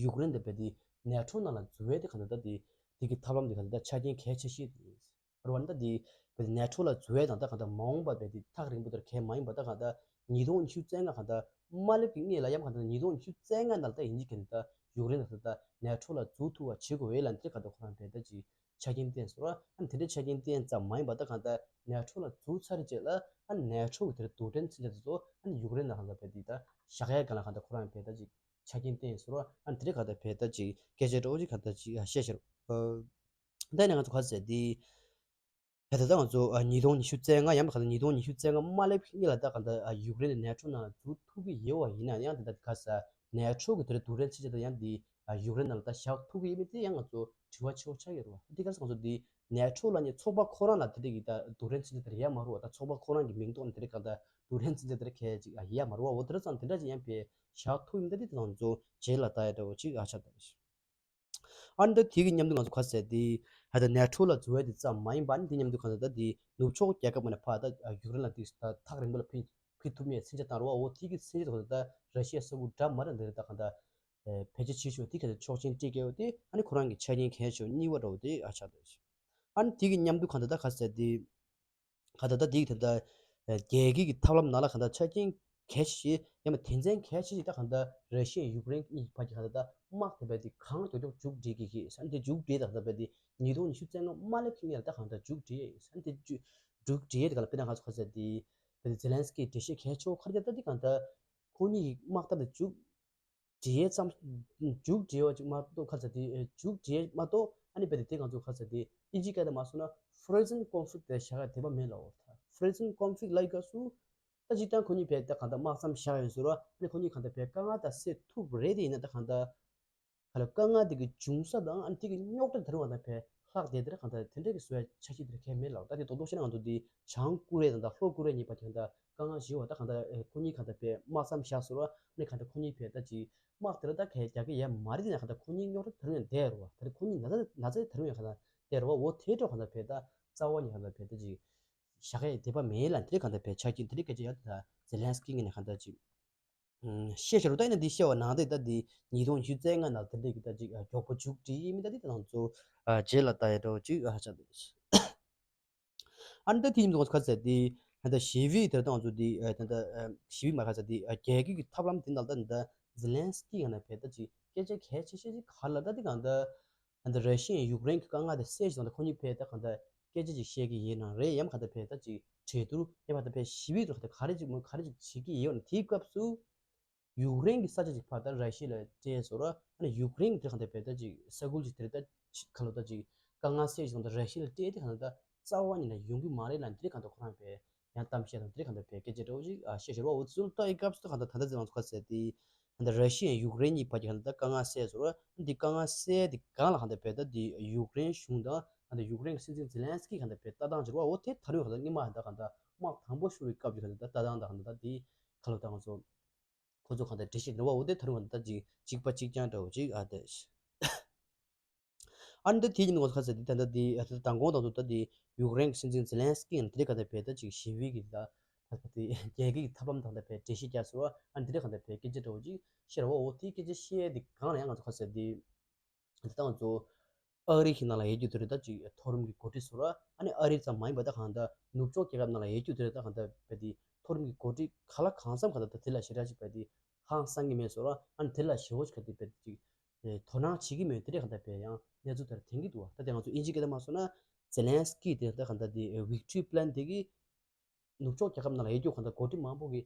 ཡུཀ་རེན་དེ་བེད་དེ་ནེ་ཊོ་ནང་ལ་འཛུལ་བའི་དེ་གང་ད་ད་དེ་དེ་གི་ཐབས་ལམ་དེ་གང་ད་ཆ་རྐྱེན་གལ་ཆེ་ཤོས་དེ་ཡིན། རེད་བ། ད་འདི་བོད་ནེ་ཊོ་ལ་འཛུལ་བའི་དང་ད་གང་ལྟར་མ་འོངས་པ་བོད་འདི་ཐག་རིང་པོ་དེར་གལ་མ་ཡིན་པ་ད་གང་ལྟར་ཉིས་སྟོང་ཉི་ཤུ་རྩ་ལྔ་གང་ལྟར་མ་སླེབས་ཀྱི་སྔོན་ལ་ཡང་གང་ལྟར་ཉིས་སྟོང་ཉི་ཤུ་རྩ་ལྔ་ནང་ལ་ད་ཡིན་གྱི་གང་ལྟར་ཡུཀ་རེན་ལ་ད་ནེ་ཊོ་ལ་འཛུལ་ཐུབ་པ་བྱེད་དགོས་ཡོད་ལ་འདིར་གང་ལྟར་ཁོ་རང་བོད་ད་ཅིག་ཆ་རྐྱེན་བསྟན་སོང་ར། ཨ་ནི་དེ་འདྲའི་ཆ་རྐྱེན་བསྟན་ཙམ་མ་ཡིན་པ་ད་གང་ལྟར་ནེ་ཊོ་ལ་འཛུལ་ཚར་རྗེས་ལ་ཨ་ནི་ནེ་ཊོ་གི་དེར་རྡུལ་ཕྲན་མཚོན་ཆ་དེ་ཚོ་ཨ་ནི་ཡུཀ་རེན་ལ་གང་ལྟར་བོད་འདི་ད་བཞག་ཡ་གང་ལ་གང་ལྟར་ཁོ་རང་བོད་ད་ཅིག་ཆ་རྐྱེན་བསྟན་སོང་ར། ཨ་ནི་དེ་འདྲའི་གང་ལྟར་བོད་ད་ཅིག་སྐད་ཆ་འདྲ་བོ་ཅིག་གང་ལྟར་ཅིག་བཤད་ཤར། ད་ནི་ང་ཚོ་ག་ཟེར་དེ། ད་ལྟ་ང་ཚོ་ཉིས་སྟོང་ཉི་ཤུ་རྩ་ལྔ་ཡང་མ་ག་ད་ཉིས་སྟོང་ཉི་ཤུ་རྩ་ལྔ་མ་སླེབས་སྔོན་ལ་ད་ག་ད་ཡུཀ་རེན་ནི་ནེ་ཊོ་ནང་ལ་འཛུལ་ཐུབ་ཀྱི་ཡོད་པ་ཡིན་ན་ཡང་ད་ལྟ་ག་ས་ནེ་ཊོ་གི་དེར་རྡུལ་ཕྲན་མཚོན་ཆ་ད་ཡང་འདི་ཡུཀ་རེན་ནང་ལ་ད་བཞག་ཐུབ་ཀྱི་ཡོད་མེད་དེ་ཡང་ང་ཚོ་དྲི་བ་ཆེ་བོ་ཆགས་ཡོད་རེད་བ། དེ་ག་ས་ང་ཚོ་འདི་ནེ་ཊོ་ལ་ནི་ཚོགས་པ་ཁོ་རང་ལ་དེ་འདྲ་གི་ད་རྡུལ་ཕྲན་མཚོན་ཆ་དེར་ཡོད་མ་རེད་བ། ད་ཚོགས་པ་ཁོ་རང་གི་མིང་ཐོག་ནས་དེ་འདྲ་ག་ད་རྡུལ་ཕྲན་མཚོན་ཆ་དེར་གལ་ཅིག་ཡོད་མ་རེད་བ། འོ་དེ་འདྲ་ཙང་དེ་འདྲ་ཅིག་ཡང་བས་བཞག་ཐུབ་ཡོད་མེད་ད་དེ་ད་ང་ཚོ་རྗེས་ལ་ད་ཡ་འདྲ་བོ་ཅིག་ཨ་ཆ་ད་རེད། ཨ་ནི་ད་དེ་གི་མཉམ་དུ་ང་ཚོ་ག་ཟེར་དེ། ཧ་ད་ནེ་ཊོ་ལ་འཛུལ་བ་དེ་ཙམ་མ་ཡིན་པ་ཨ་ནི་དེ་མཉམ་དུ་ག་ད་ད་དེ་ནུབ་ཕྱོགས་རྒྱལ་ཁབ་མ་ནས་ཕ་ད་ཡུཀ་རེན་ལ་དེ་ད་ཐག་རིང་པོ་ལ་ཕུད་ཕུད་ཐུབ་མེད་མཚོན་ཆ་བཏང་རོགས། འོ་དེ་གི་མཚོན་ཆ་ད་ད་ར་ཤི་ཡ་ས་ཁུལ་འདྲ་མ་འདྲ་འདི་རེད། ད་ག་ད་བེད་སྤྱོད་བྱེད་ཆོག་དེ་ག་ད་ཆོག་མཆན་སྤྲད་ཀྱི་ཡོད་དེ་ཨ་ནི་ཁོ་རང་གི་ཆ་རྐྱེན་གལ་ཆེ་གཉིས་པ་འདྲ་བོ་དེ་ཨ་ཆ་ད། ཨ་ནི་དེ་གི་མཉམ་དུ་ག་ད་ད་ག་ཟེར་དེ། ག་ད་ལྟ་དེ་གི་ད་ལྟ་རྒྱལ་སྤྱིའི་གི་ཐབས་ལམ་ནང་ལ་ག་ད་ཆ་རྐྱེན་ གལ་ཆེ་ཡང་མ་དོན་ཚན་གལ་ཆེ་ཞིག་ད་གང་ལྟར་ར་ཤི་ཡ་ཡུཀ་རེན་གཉིས་བར་གྱི་གང་ལྟར་དམག་དེ་བས་དེ་གང་མགྱོགས་མགྱོགས་མཇུག་སྒྲིལ་གྱི་ཡིན་ཟེར་དེ་མཇུག་སྒྲིལ་ད་གང་ལྟར་བས་དེ་ཉིས་སྟོང་ཉི་ཤུ་རྩ་ལྔ་མ་སླེབས་ཀྱི་སྔོན་ལ་ད་གང་ལྟར་མཇུག་སྒྲིལ་ཟེར་དེ་མཇུག་མཇུག་སྒྲིལ་དེ་ག་ལ་དཔེར་ན་ག་ཚོད་ག་ཚོད་དེ་བས་དེ་ཛེ་ལན་སི་ཀི་འགྲེལ་བཤད་གལ་ཆེ་བོ་ག་རེ་ད་ད་དེ་གང་ལྟར་ཁོ་གཉིས་ཀྱི་དམག་འཐབ་དེ་མཇུག་སྒྲིལ་ཙམ། མཇུག་སྒྲིལ་བ་ཅིག་མ་གཏོགས་ཁ་ཚ་དེ་མཇུག་སྒྲིལ་མ་གཏོགས་ཨ་ནི་བས་དེ་དེ་གང་ཚོད་ག་ཚ་དེ་ཨིན་ཇི་སྐད་དུ་མ་སོང་ན་frozen conflict དེ་བཞག་ཡ་དེ་བ་མེད་ལ་འོ་ད་frozen conflict ལ་ཡི་ག་སུ། ད་སྤྱིར་བཏང་ཁོ་གཉིས་བས་ད་གང་ལྟར་དམག་མཚམས་བཞག་ཡོད་ཟེར་བ་ཨ་ནི་ཁོ་གཉིས་གང་ལྟར་བས་དཀའ་ངལ་ད་སེལ་ཐུབ་རེད་དེ་ཡིན་ན་ད་གང་ལྟར་ག་ལ་དཀའ་ངལ་དེ་གི་འབྱུང་ས་དང་ཨ་ནི་དེ་གི་རྙོག་དྲ་དེ་རུ་བ་དང་བས་ལྷག་བསྡད་དེར་གང་ལྟར་དེ་འདྲ་གི་བཟོ་ཡ་ཆ་ཤས་དེ་ར་གས་མེད་ལ་ད་དེ་རྡོག་རྡོག་བཤད་ན་ང་ཚོ་འདི་བྱང་ཀོ་རི་ཡ་དང་ད་ལྷོ་ཀོ་རི་ཡ་གཉིས་བར་གྱི་གང་ལྟར་དཀའ་ངལ་ཞི་བ་ད་གང་ལྟར་ཁོ་གཉིས་གང་ལྟར་བས་དམག་མཚམས་བཞག་ཟེར་བ་ཨ་ནི་གང་ལྟར་ཁོ་གཉིས་བས་ད་ཅིག་དམག་དེ་ར་ད་གས་རྒྱག་གི་ཡ་མ་རེད་དེ་ན་གང་ལྟར་ཁོ་གཉིས་རྙོག་དྲ་དེ་རུ་ཡང་བསྡད་རུ་བ་ད་རེ་ཁོ་གཉིས་ན་ཚ་ན་ཚ་དེ་རུ་ཡང་གང་ལྟར་བསྡད་རུ་བ་འོ་དེ་འདྲ་གང་ལྟར་བས་ད་རྩ་བ་ནས་གང་ལྟར་བས་ད་ཅིག་བཞག་གས་བསྡད་པ་མེད་ལ་འདི་རེ་གང་ལྟར་བས་ཆ་རྐྱེན་འདི་རེ་སྐད་ཆ་ཡ་ད་ཛེ་ལན་སི་ཀི་ངོས་ནས་གང་ལྟར་ཅིག་ཤེས་བྱ་རུ་ད་ཡིན་ན་འདི་ཤེས་བ་ནང་དེ་ད་འདི་ཉིས་སྟོང་ཉི་ཤུ་རྩ་ལྔ་ནང་དེ་འདྲས་ཀྱི་ད་ཅིག་མགྱོགས་པོ་མཇུག་སྒྲིལ་ཡིན་མིན་ད་འདི་ད་ང་ཚོ་རྗེས་ལ་ད་ཡ་འགྲོ་ཅིག་ཆ་དེ། ཨ་ནི་ད་དེ་ཡིན་ཙང་ཁ་ཟེར་དེ་ད་ཞི་བའི་དེ་ད་ང་ཚོ་དེ་ད་ཞི་བའི་མ་ཁ་ཟེར་དེ་རྒྱལ་ཁབ་ཀྱི་ཐབས་ལམ་དེ་ནང་ད་ད་ཛེ་ལན་སི་ཀི་ཡང་ན་བས་ད་ཅིག་སྐད་ཆ་གལ་ཆེ་ཤོས་ཅིག་ག་ལ་ད་དེ་གང་ད། ད་ལྟ་ར་ཤི་ཡ་ཡུཀ་རེན་གྱི་དཀའ་ངལ་དེ་སེལ་ཞིག་དང་ད་ཁོ་གཉིས་བས་ད་གང་ལྟར་སྐད་ཆ་ཅིག་བཤད་ཀྱི་ཡིན་ནམ་རེད་ཡང་གང་ལྟར་བས་ད་ཅིག་གྲོས་བསྡུར་ཡང་གང་ལྟར་བས་ཞི་བའི་ཐོག་ད་ག་རེ་ཅིག་མོ་ག་རེ་ཅིག་བྱེད་ཀྱི་ཡོད་ན་དེའི་སྐབས་སུ་ཡུཀ་རེན་གྱི་ས་ཆ་ཅིག་ཕར་ད་ར་ཤི་ཡ་ལ་སྤྲད་ཟེར་ར་ཨ་ནི་ཡུཀ་རེན་གྱི་དེ་གང་ལྟར་བས་ད་ཅིག་ས་ཁུལ་ཅིག་དེར་ད་ཅིག་ག་ལོ་ད་ཅིག་དཀའ་ངལ་སེལ་ཞིག་དང་ད་ར་ཤི་ཡ་ལ་སྤྲད་དེ་གང་ལྟར་ད་རྩ་བ་ཉིད་ལ་ཡོང་གི་མ་རེད་ལ་འདི་གང་ལྟར་ཁོ་རང་བས། ཡང་གཏམ་བཤད་དང་དེ་གང་ལྟར་བས་སྐད་ཆ་འདྲ་བོ་ཞིག་ཨ་བཤད་བཞག་རོགས་འོ་ཚུལ་ལྟ་ཡི་སྐབས་སུ་གང་ལྟར་ད་ལྟ་ཚེ་རང་ཚོ་ག་ཟེར་དེ་གང་ལྟར་ར་ཤི་ཡ་ཡུཀ་རེན་གཉིས་བར་གྱི་གང་ལྟར་དཀའ་ངལ་སེལ་ཟེར་བ་འདི་དཀའ་ངལ་སེལ་དེ་གང་ལ་གང་ལྟར་བས་ད་དེ་ཡུཀ་རེན་གཞུང་དང་གང་ལྟར་ཡུཀ་རེན་གྱི་སྲིད་འཛིན་ཛེ་ལན་སི་ཀི་གང་ལྟར་བས་ལྟ་སྟངས་བྱེད་རོགས་འོ་དེ་ད་རུང་གང་ལྟར་སྔོན་མ་གང་ལྟར་གང་ལྟར་དམག་དང་པོ་ཤོར་བའི་སྐབས་ཀྱི་གང་ལྟར་ལྟ་སྟངས་དང་གང་ལྟར་དེ་ག་ལོ་ད་ང་ཚོ་ཁོ་ཚོ་གང་ལྟར་འགྲེལ་བཤད་འདྲ་བོ་འོ་དེ་ད་རུང་གང་ལྟར་ཅིག་གཅིག་པ་གཅིག་རྐྱང་འདྲ་བོ་ཅིག་ཨ་དེ། ཨ་ནི་ད་དེ་ཡིན་ནོ་ཁ་ཟེར་དེ་ད་ལྟ་དེ་ད་ལྟ་མདང་དགོང་དང་དུ་ད་དེ་ཡུཀ་རེན་གྱི་སྲིད་འཛིན་ཛེ་ལན་སི་ཀི་ཡང་དེ་རིགས་ག་ད་བས་ད་ཅིག་ཞི་བའི་གི་ད་ད་དེ་རྒྱལ་ཁའི་ཐབས་ལམ་དང་ད་བས་འགྲེལ་བཤད་རྒྱག་ཟེར་བ་ཨ་ནི་དེ་རིགས་ག་ད་བས་སྐད་ཆ་འདྲ་བོ་ཅིག་བཤད་ར་བ་འོ་དེ་སྐད་ཆ་བཤད་དེ་གང་ལ་ཡང་ང་ཚོ་ཁ་ཟེར་དེ་ད་ང་ཚོ་ཨ་རི་གི་ནང་ལ་ཡོད་རྒྱུ་དེ་རེད་ད་ཅིག་མཐོ་རིམ་གྱི་འགོ་ཁྲིད་ཟེར་བ་ཨ་ནི་ཨ་རི་ཙམ་མ་ཡིན་པ་ད་གང་ད་ནུབ་ཕྱོགས་རྒྱལ་ཁབ་ནང་ལ་ཡོད་རྒྱུ་དེ་རེད་ད་གང་ད་བས་དེ་མཐོ་རིམ་གྱི་འགོ་ཁྲིད་ག་ལ་གང་འཚམ་ག་ད་ད་དེ་ལ་ཞེ་དྲག་ཅིག་བས་དེ་ཧང་སང་གི་མེད་ཟེར་བ་ཨ་ནི་དེ་ལ་ཞེ་བོ་ཅིག་ག་དེ་བས་དེ་ཅིག་དོ་སྣང་བྱེད་ཀྱི་མེད་དེ་འདྲས་གང་ལྟར་བས་ཡང་གནས་ཚུལ་དེར་དེང་གི་འདུག་བ། ད་དེ་ང་ཚོ་ཨིན་ཇི་སྐད་དུ་མ་སོང་ན་ཛེ་ལན་སི་ཀི་དེ་ད་གང་ལྟར་དེ་victory plan དེ་གི་ནུབ་ཕྱོགས་རྒྱལ་ཁབ་ནང་ལ་ཡོད་རྒྱུ་གང་ལྟར་འགོ་ཁྲིད་མང་པོ་གི་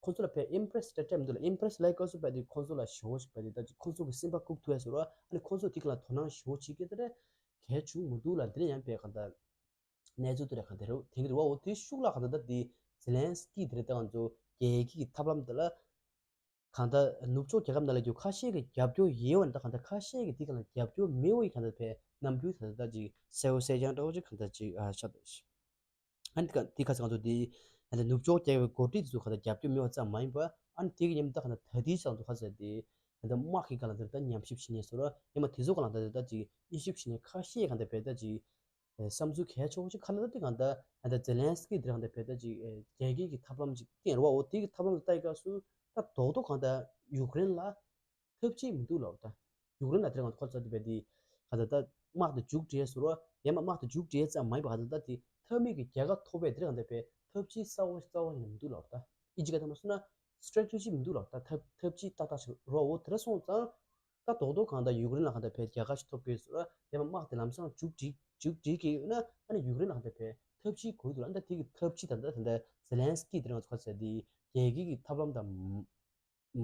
ཁོ་ཚོ་ལ་བས་ཨིམ་པི་རེ་སི་སྤྲད་སྤྲད་མི་འདུག་ལ་ཨིམ་པི་རེ་སི་ལ་སྐབས་སུ་བས་དེ་ཁོ་ཚོ་ལ་ཞེ་བོ་ཞིག་བས་དེ་ད་ཅིག་ཁོ་ཚོ་གི་སེམས་པ་བཀུག་ཐུབ་ཡ་ཟེར་བ་ཨ་ནི་ཁོ་ཚོ་དེ་ག་ལ་དོ་སྣང་ཞེ་བོ་བྱེད་ཀྱི་དེ་འདྲས་གལ་བྱུང་མི་འདུག་ལ་འདི་ནས་ཡང་བས་གང་ལྟར་གནས་ཚུལ་དེ་འདྲས་གང་ལྟར་རེད་དེང་གི་རེད་བ། འོ་དེ་ཤུགས་ལ་གང་ལྟར་ད་དེ་ཛེ་ལན་སི་ཀི་དེ་རེད་ད་ང་ཚོ་རྒྱལ་ཁའི་ཐབས་ལམ་དེ་ལ། གང་ལྟར་ནུབ་ཕྱོགས་རྒྱལ་ཁབ་ནང་ལ་རྒྱུ་ཁ་ཤས་ཀྱི་རྒྱབ་སྐྱོར་ཡོད་པ་འདྲ་གང་ལྟར་ཁ་ཤས་ཀྱི་དེ་ག་ལ་རྒྱབ་སྐྱོར་མེད་པ་ཡི་གང་ལྟར་བས་རྣམ་འགྱུར་ད་ལྟ་ཅིག་གསལ་པོ་གསལ་རྐྱང་འདྲ་བོ་ཅིག་གང་ལྟར་ཅིག་ཨ་ཆགས་འདུག་ཨ་ནི་དེ་ཁ་སང་ང་ཚོ་དེ་ཨ་ནི་ནུབ་ཕྱོགས་རྒྱལ་ཁབ་འགོ་ཁྲིད་དེ་ཚོ་གང་ལྟར་རྒྱབ་སྐྱོར་མེད་པ་ཙམ་མ་ཡིན་པ་ཨ་ནི་དེ་གི་མཉམ་དུ་གང་ལྟར་ད་ལྟའི་ཆ་ལ་ཚོ་ཁ་ཟེར་དེ་གང་ལྟར་དམག་གི་སྒང་ལ་འདིར་ད་ཉམས་ཞིབ་བྱེད་མཁན་ཟེར་ར་ཡང་མ་དེ་ཚོ་གང་ལ་ད་ལྟ་ཅིག་དབྱེ་ཞིབ་བྱེད་མཁན་ཁ་ཤས་གང་ལྟར་བས་ད་ཅིག་བསམ་ཚུལ་གལ་ཆེ་བོ་ཅིག་ག་ལ་ད་དེ་གང་ལྟར་ད་ལྟ་ཛེ་ལན་སི་ཀི་དེ་རང་ད་བས་ད་ཅིག་རྒྱལ་ཁའི་གི་ཐབས་ལམ་ཅིག་བསྟན་ར་བ། འོ་དེ་གི་ཐབས་ལམ་དེ་ལྟ་ཡི་སྐབས་སུ་ད་རྡོག་རྡོག་གང་ལྟར་ཡུཀ་རེན་ལ་ཐབས་ཇུས་མི་འདུག་ལབ་ད་ཡུཀ་རེན་ལ་དེ་རང་ཁོ་ཚོ་དེ་བས་དེ་གང་ལྟར་ད་དམག་དེ་མཇུག་སྒྲིལ་ཟེར་བ་ཡང་མ་དམག་དེ་མཇུག་སྒྲིལ་ཙམ་མ་ཡིན་པ་གང་ལྟར་ད་དེ་ཐབས་མེད་ཀྱི་རྒྱལ་ཁ་ཐོབ་པའི་དེ་རང་ད་བས་ཐབས་ཇུས་གསར་བ་གསར་བ་ཡང་མི་འདུག་ལབ་ད་ཨིན་ཇི་སྐད་ཐ་མ་སོང་ན་སི་ཊེ་རེ་ཊེ་ཇི་མི་འདུག་ལབ་ད་ཐབས་ཐབས་ཇུས་ཏག་ཏག་ཞིག་རོ། འོ་དེ་ར་སོང་ཙང་། ད་རྡོག་རྡོག་གང་ལྟར་ཡུཀ་རེན་ལ་གང་ལྟར་བས་རྒྱལ་ཁ་ཞིག་ཐོབ་དགོས་ཟེར་བ་ཡང་མ་དམག་དེ་ལམ་སང་མཇུག་སྒྲིལ་མཇུག་སྒྲིལ་གྱི་ཡོད་ན་ཨ་ནི་ཡུཀ་རེན་ལ་གང་ལྟར་བས་ཐབས་ཇུས་དགོས་འདུག་ལ། ད་དེ་གི་ཐབས་ཇུས་ད་ལྟ་ད་ལྟ་ཛེ་ལན་སི་ཀི་དེ་རང་ཚོ་ཁ་ཟེར་དེ་རྒྱལ་ཁའི་གི་ཐབས་ལམ་དང་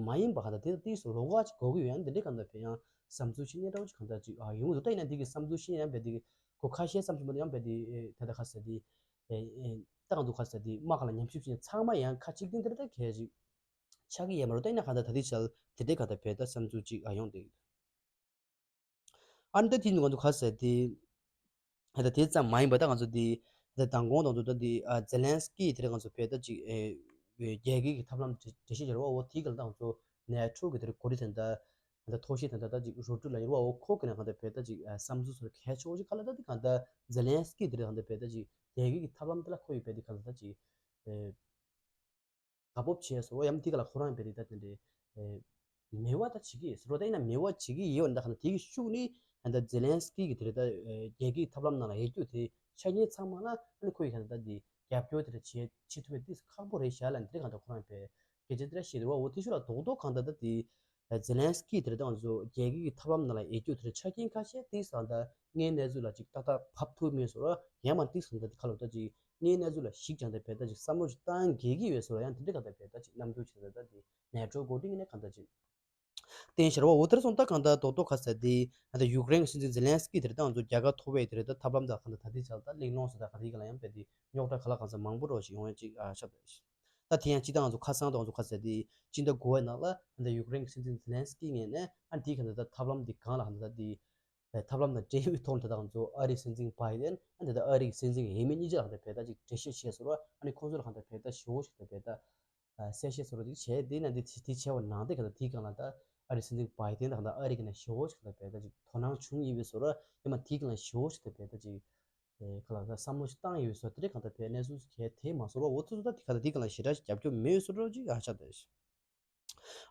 མ་ཡིན་པ་གང་ལྟར་དེ་ལ་ཏིས་ལོགས་ཀ་ཅིག་དགོས་ཀྱི་ཡོད། ཡང་དེ་འདྲའི་གང་ལྟར་བས་ཡང་བསམ་ཚུལ་ཤེས་ཉེན་འདྲ་བོ་ཅིག་གང་ལྟར་ཅིག་ཨ་ཡོང་གི་འདུག་ད་ཡིན་ན་དེ་གི་བསམ་ཚུལ་ཤེས་ཉེན་ཡང་བས་དེ་གི་གོ་ཁ་ཤས་བསམ་ཚུལ་མ་གཏོགས་ཡང་བས་དེ་ད་ལྟ་ཁ་ཟེར་དེ་ད་གང་འདུག་ཁ་ཟེར་དེ་དམག་ག་ལ་ཉམས་ཞིབ་བྱས་ཚང་མ་ཡང་ཁ་གཅིག་སྟེང་དེ་ལ་ད་གལ་ཅིག་ཆགས་ཀྱི་ཡོད་མ་རེད། ད་ཡིན་ན་གང་ལྟར་ད་ལྟའི་ཆར་དེ་འདྲའི་གང་ལྟར་བས་ད་བསམ་ཚུལ་ཅིག་ཨ་ཡོང་བསྡད་ཡོད། ཨ་ནི་ད་དེ་ནི་ང་ཚོ་ག་ཟེར་དེ་ད་དེ་ཙམ་མ་ཡིན་པ་ད་ང་ཚོ་དེ་ད་མདང་དགོང་དང་དུ་ད་དེ་ཨ་ཛེ་ལན་སི་ཀི་དེ་རིང་ང་ཚོ་བས་ད་ཅིག་ཨེ་རྒྱལ་ཁའི་གི་ཐབས་ལམ་འགྲེལ་བཤད་བྱེད་རོགས། འོ་དེའི་གང་ལྟར་ང་ཚོ་ནེ་ཊོ་གི་དེར་གོ་སྒྲིག་དེ་འདྲ་ད་ཐོག་ཤེས་དེ་འདྲ་ད་ཅིག་རོ་ཏྲུ་ལ་ཡོད་རོགས། འོ་ཁོ་གི་ནང་གང་ལྟར་བས་ད་ཅིག་བསམ་ཚུལ་ཚོར་གལ་ཆེ་བོ་ཅིག་ག་ལ་ད་དེ་གང་ལྟར་ཛེ་ལན་སི་ཀི་དེ་རིང་གང་ལྟར་བས་ད་ཅིག་རྒྱལ་ཁའི་གི་ཐབས་ལམ་དེ་ལ་ཁོ་ཡི་བས་དེ་གང་ལྟར་ད་ཅིག་ཨེ། དགའ་སྤོབས་བྱས་སོ་ཡང་དེ་ག་ལ་ཁོ་རང་བས་དེ་ད་དེ་འདྲའི་མེད་པ་ད་བྱེད་ཀྱི་ཡོད་སོ། ད་ཡིན་ན་མེད་པ་བྱེད་ཀྱི་ཡོད་ན་ད་ག་ན་དེ་གི་ཤུགས་ནི་ད་ཛེ་ལན་སི་ཀི་གི་དེ་རེད་ད་རྒྱལ་ཁའི་ཐབས་ལམ་ནང་ལ་ཡོད་རྒྱུ་དེ་ཆ་རྐྱེན་ཚང་མ་ལ་ཨ་ནི་ཁོ་ཡི་ག་ད་ད་དེ་ རྒྱབ་སྐྱོར་དེ་འདྲ་བྱེད་བྱེད་ཐུབ་པའི་ཏིས་ཁག་པོ་རེད་ཤག་ལབ་དེ་འདྲ་གང་ལྟར་ཁོ་རང་པའི་སྐད་ཆ་དེ་འདྲ་བཤད་འདུག་བ། འོ་དེ་ཤུ་ལ་རྡོག་རྡོག་གང་ལྟར་ད་དེ་ཛེ་ལན་སི་ཀི་དེ་འདྲ་ད་ང་ཚོ་རྒྱལ་ཁབ་ཀྱི་ཐབས་ལམ་ནང་ལ་འོས་སྐྱོར་དེ་འདྲ་ཆ་རྐྱེན་ཁ་ཤས་ཏིས་གང་ལྟར་དངོས་གནས་ཚུལ་ལ་ཅིག་ཏག་ཏག་བབས་ཐུབ་མེད་བཟོ་ར་ཡང་མ་ཏིས་གང་ལྟར་དེ་ཁ་ལོ་ད་ཅིག་དངོས་གནས་ཚུལ་ལ་གཞིགས་ཀྱང་དེ་བས་ད་ཅིག་བསམ་བློ་ཅིག་བཏང་དགོས་ཀྱི་ཡོད་བཟོ་ར་ཡང་དེ་འདྲ་གང་ལྟར་བས་ད་ཅིག་རྣམ་འགྱུར་ཅིག་ད་ད་དེ་ནེ་ཊོ་འགོ་ཁྲིད་ངོས་ནས་གང་ལྟར་ཅིག་བསྟན་ཤར་བ། འོ་དེར་སོང་ད་གང་ལྟར་རྡོག་རྡོག་ག་ཟེར་དེ་ད་ལྟ་ཡུཀ་རེན་གྱི་སྲིད་འཛིན་ཛེ་ལན་སི་ཀི་དེར་ད་ང་ཚོ་རྒྱལ་ཁ་ཐོབ་པའི་དེར་ད་ཐབས་ལམ་དང་གང་ལྟར་ད་ལྟའི་ཆར་ད་གླེང་སློང་སོགས་དང་ག་རེ་ག་ལ་ཡང་དཔེ་དེ་རྙོག་དྲ་ག་ལ་གང་ཟེར་མང་པོ་རོགས་ཤིག་ཡོང་ཡ་ཅིག་ཨ་ཤ་ད་ཤི། ད་དེ་ཡང་སྤྱི་བཏང་ང་ཚོ་ཁ་སང་ད་ང་ཚོ་ག་ཟེར་དེ་སྤྱི་ཟླ་དགུ་པའི་ནང་ལ་ད་ལྟ་ཡུཀ་རེན་གྱི་སྲིད་འཛིན་ཛེ་ལན་སི་ཀི་ངོས་ནས་ཨ་འདིའི་གང་ལྟར་ད་ཐབས་ལམ་འདི་གང་ལ་གང་ལྟར་ད་དེ་ཐབས་ལམ་དང་འབྲེལ་བའི་ཐོག་ནས་ད་ལྟ་ང་ཚོ་ཨ་རིའི་སྲིད་འཛིན་བྷའི་ཌེན་ཨ་འདི་ད་ཨ་རི་གི་སྲིད་འཛིན་གྱི་འོས་མི་གཉིས་ཆ་ལ་གང་ལྟར་བས་ད་ཅིག་འགྲེལ་བཤད་བྱས་སོང་ར། ཨ་ནི་ཁོང་ཚོ་ལ་གང་ལྟར་བས་ད་ཞེ་བོ་ཞིག་ད་བས་ད། གསལ་བཤད་སོགས་ཅིག་བྱས་དེ་ན་འདི་དེ་བྱས་པ་ནང་དེ་ག་ད་དེའི་སྒང་ལ་ད་ཨ་རི་སྲིད་འཛིན་བྷའི་ཌེན་ད་ག་ད་ཨ་རི་གི་ནས་ཞེ་བོ་ཞིག་ད་བས་ད་ཅིག་དོ་སྣང་བྱུང་ཡོད་པའི་བཟོ་ར་ཡང་མ་དེའི་སྒང་ལ་ཞེ་བོ་ཞིག་ད་བས་ད་ཅིག་ག་ལ་ད་བསམ་བློ་ཞིག་བཏང་ཡོད་པའི་བཟོ་དེ་འདྲ་གང་ད་བས་གནས་ཚུལ་གལ་དེ་མ་བཟོ་ར་འོ་ཚོ་ད་དེ་ག་ད་དེའི་སྒང་ལ་ཞེ་དྲག་ཞིག་རྒྱབ་སྐྱོར་མེད་བཟོ་ར་ཅིག་ཨ་ཆ་ད་ཞིག་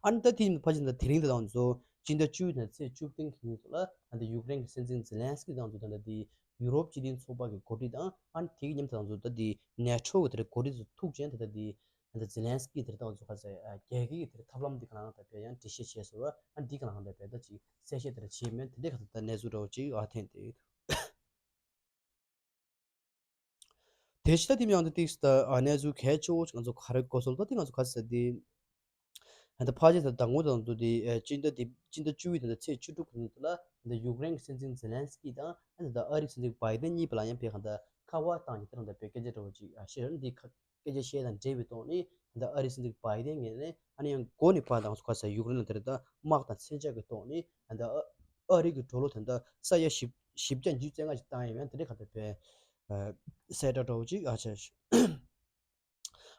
ཨ་ནི་ད་དེ་ཕ་ཆེན་ད་དེ་རིང་ད་དང་ཚོ་སྤྱི་ཟླ་བཅུ་ཡི་ནས་ཚེས་བཅུ་བདུན་གྱི་ཉིན་ཚོ་ལ་ད་ཡུཀ་རེན་གྱི་སྲིད་འཛིན་ཛེ་ལན་སི་ཀི་དང་ཚོ་ད་ད་དེ་ཡུ་རོབ་སྤྱི་མཐུན་ཚོགས་པ་གི་འགོ་ཁྲིད་དང་ཨ་ནི་དེ་གི་མཉམ་དུ་དང་ཚོ་ད་དེ་ནེ་ཊོ་གི་དེར་འགོ་ཁྲིད་ཚོ་ཐུག་ཅན་ད་ད་དེ། ད་ཛེ་ལན་སི་ཀི་དེར་ད་ང་ཚོ་ག་ཚད་རྒྱལ་ཁའི་དེར་ཐབས་ལམ་འདི་ག་ལ་ད་བས་ཡང་འགྲེལ་བཤད་བྱས་སོང་ར། ཨ་འདི་ག་ལ་ད་བས་ད་ཅིག་གསལ་བཤད་དེར་བྱས་མེད་དེ་འདྲའི་ག་ཚད་ད་གནས་ཚུལ་འདྲ་བོ་ཅིག་ཨ་ཐེན་ཏེ། དེ་ཕྱི་ད་དེ་མྱང་དེ་ཏིག་ད་ཨ་གནས་ཚུལ་གལ་ཆེ་བོ་ཅིག་ང་ཚོ་ག་རེ་གོ་སོང་ད་དེ་ང་ཚོ་ག་ཚད་དེ། ད་ཕ་ཆེ་ད་དང་པོ་དང་དུ་དེ་སྤྱི་ཟླ་དེ་སྤྱི་ཟླ་བཅུ་བའི་དེ་ད་ཚེས་བཅུ་དྲུག་གི་ཉིན་དུ་ལ་ད་ཡུཀ་རེན་གྱི་སྲིད་འཛིན་ཛེ་ལན་སི་ཀི་དང་ཨ་ད་ཨ་རི་སྲིད་འཛིན་བྷའི་ཌེན་གཉིས་བར་ལ་ཡང་བས་ག་ད་ཁ་པར་བཏང་ཡིན་དེ་རང་ད་བས་སྐད་ཆ་འདྲ་བོ་ཅིག་ཨ་བཤད་ར་འདི་ཁ་སྐད་ཆ་བཤད་དང་འབྲེལ་བའི་ཐོག་ནས་ད་ཨ་རིའི་སྲིད་འཛིན་བྷའི་ཌེན་ངོས་ནས་ཨ་ནི་ཡང་འགོ་ནས་ཕར་དང་སུ་ཁ་ས་ཡུཀ་རེན་ལ་དེར་ད་དམག་དང་མཚོན་ཆ་གི་ཐོག་ནས་ད་ཨ་ཨ་རི་གི་ཌོ་ལར་དེ་ད་ས་ཡ་བཞི་བཞི་བརྒྱ་ཉི་ཤུ་རྩ་ལྔ་ཞིག་བཏང་ཡོད་ཡང་དེ་འདྲའི་ག་ད་བས་གསལ་བསྒྲགས་འདྲ་བོ་ཅིག་ཨ་ཆ་ཞིག་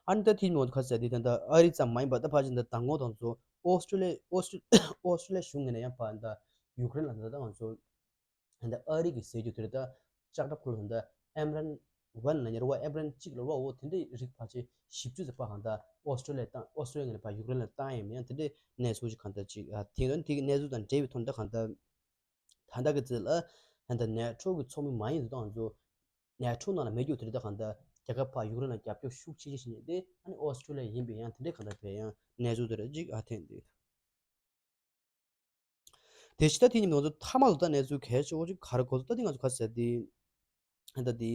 ཨ་ནི་ད་དེའི་ནང་ཁ་ས་དེ་ད་ཨ་རི་ཙམ་མ་ཡིན་པར་ད་ཕར་ཕྱིན་ད་དང་པོ་དང་ཚོ་ཨོ་སི་ཀྲོ་ལི་ཨོ་སི་ཀྲོ་ཨོ་སི་ཀྲོ་ལི་གཞུང་ངོས་ནས་ཡང་ཕར་ད་ཡུཀ་རེན་ལ་ད་ད་ང་ཚོ། ད་ཨ་རི་གི་ཟེར་རྒྱུ་དེ་རེད་ད། ལྕགས་ཁྲབ་ཁུལ་ད་ཨེམ་རན་ཝན་ལ་ཉེར་བ་ཨེམ་རན་གཅིག་ལ་རོ་འོ་དེ་འདྲའི་རིགས་ཕལ་ཆེར་བཞི་བཅུ་ཙམ་ཕར་གང་ད་ཨོ་སི་ཀྲོ་ལི་ཡ་བཏང་ཨོ་སི་ཀྲོ་ལི་ཡ་ངོས་ནས་ཕར་ཡུཀ་རེན་ལ་བཏང་ཡོད་མེད་ཡང་དེ་འདྲའི་གནས་ཚུལ་ཅིག་གང་ད་ཅིག་དེ་ཡང་དེ་གི་གནས་ཚུལ་དང་འབྲེལ་བའི་ཐོག་ད་གང་ད། ད་ལྟ་གི་ཚེ་ལ་ད་ནེ་ཊོ་གི་ཚོགས་མི་མ་ཡིན་ཚོ་ད་ང་ཚོ་ནེ་ཊོ་ནང་ལ་མེད་རྒྱུ་དེ་རེད་ད་གང་ད་རྒྱལ་ཁབ་ཕར་ཡུཀ་རེན་ལ་རྒྱབ་སྐྱོར་ཤུགས་ཆེ་ཆེ་བྱེད་མཁན་དེ་ཨ་ནི་ཨོ་སི་ཀྲོ་ལི་ཡ་ཡིན་པའི་ཡང་དེ་འདྲའི་གང་ད་བས་ཡང་གནས་ཚུལ་དེ་རེད་ཅིག་ཨ་ཐེན་དེ། དེ་ཕྱི་ད་དེ་ཉིན་ང་ཚོ་མཐའ་མ་ལ་ད་གནས་ཚུལ་གལ་ཆེ་བོ་ཅིག་ག་རེ་གོ་ཚོད་ད་དེ་ང་ཚོ་ག་ཟེར་དེ། ད་དེ་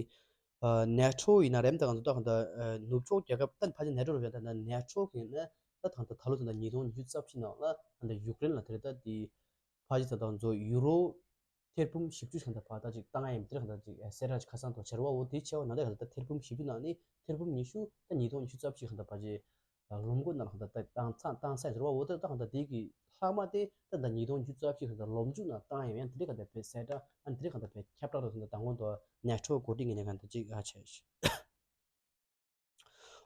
ནེ་ཊོ་ཡིན་ན་རེམ་ད་ང་ཚོ་ད་གང་ད་ནུབ་ཕྱོགས་རྒྱལ་ཁབ་ད་ཕལ་ཆེར་ནེ་ཊོ་རུ་ཡོད་ད་ནེ་ཊོ་གི་ཡིན་ན་ད་གང་ད་ད་ལོ་ད་ད་ཉིས་སྟོང་ཉི་ཤུ་རྩ་བཞི་ནང་ལ་ད་ཡུཀ་རེན་ལ་དེ་རེད་ད་དེ་ཕལ་ཆེར་ད་ད་ང་ཚོ་ཡུ་རོ་ཐེར་འབུམ་བཞི་བཅུ་གང་ད་ཕར་ད་ཅིག་བཏང་ཡ་ཡིན་དེ་གང་ད་ཅིག་གསལ་བསྒྲགས་ཅིག་ཁ་སང་ཐོག་བྱས་ར་བ་འོ་དེ་བྱས་པ་ན་ད་གང་ད་ཐེར་འབུམ་བཞི་བཅུ་ནང་ནས་ཐེར་འབུམ་ཉི་ཤུ་ད་ཉིས་སྟོང་ཉི་ཤུ་རྩ་བཞི་གང་ད་ཕལ་ཆེར། ལོ་མགོ་ནང་ལ་གང་ལྟར་བཏང་ཚང་བཏང་ཚར་ཟེར་བ་འོ་ད་ད་གང་ལྟར་དེ་གི་ལྷག་མ་དེ་ད་ད་ཉིས་སྟོང་ཉི་ཤུ་རྩ་བཞི་གང་ལྟར་ལོ་མཇུག་ནང་བཏང་ཡོད་ཡང་དེ་འདྲའི་གང་ལྟར་བས་གསལ་བསྒྲགས་ཨ་ནི་དེ་འདྲའི་གང་ལྟར་བས་ཁྱབ་བསྒྲགས་རོགས་ཟེར་ན་ད་དགོང་དུ་ནེ་ཊོ་འགོ་ཁྲིད་ངོས་ནས་གང་ལྟར་ཅིག་ཨ་བྱས་ཤིག་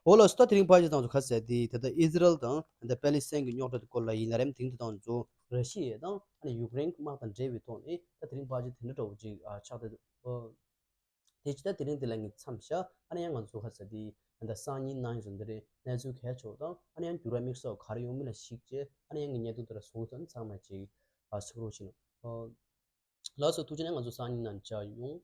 འོ་ལགས་སོ། ད་དེ་རིང་ཕལ་ཆེར་དང་ཚོ་ཁ་གསལ་དེ་ད་ལྟ་ཨི་ཟི་རལ་དང་ད་ལྟ་པེ་ལི་སི་ཐན་གྱི་རྙོག་དྲ་དེ་སྐོར་ལ་ཡིན་ན་རེམ་དེ་རིང་དེ་དང་ཚོ་ར་ཤི་ཡ་དང་ཨ་ནི་ཡུཀ་རེན་གྱི་དམག་དང་འབྲེལ་བའི་ཐོག་ནས་ད་དེ་རིང་ཕལ་ཆེར་དེ་འདྲ་འདྲ་བོ་ཅིག་ཨ་ཆགས་ཏེ་འདུག་དེ་ཇི་ལྟར་དེ་རིང་འདི་ལ་ངས་མཚམས་བཞག་ཨ་ནི་ཡང་ང་ཚོ་ཁ་ས་དེ་ད་ལྟ་སང་ཉིན་གནངས་ཉིན་ཚོ་འདི་རེད་གནས་ཚུལ་གལ་ཆེ་བ་དང་ཨ་ནི་ཡང་འགྱུར་བ་དམིགས་བསལ་ག་རེ་ཡོང་མིན་ལ་གཞིགས་བྱས་ཨ་ནི་ཡང་ངས་བརྙན་ཐུང་དེ་ལ་བཟོ་ཚོན་ཚང་མ་ཅིག་ཨ་ཚུགས་རོགས་བྱེད་ནོ། ལགས་སོ་ཐུགས་རྗེ་ཆེ། ང་ཚོ་སང་ཉིན་ནང་མཇལ་ཡོང་།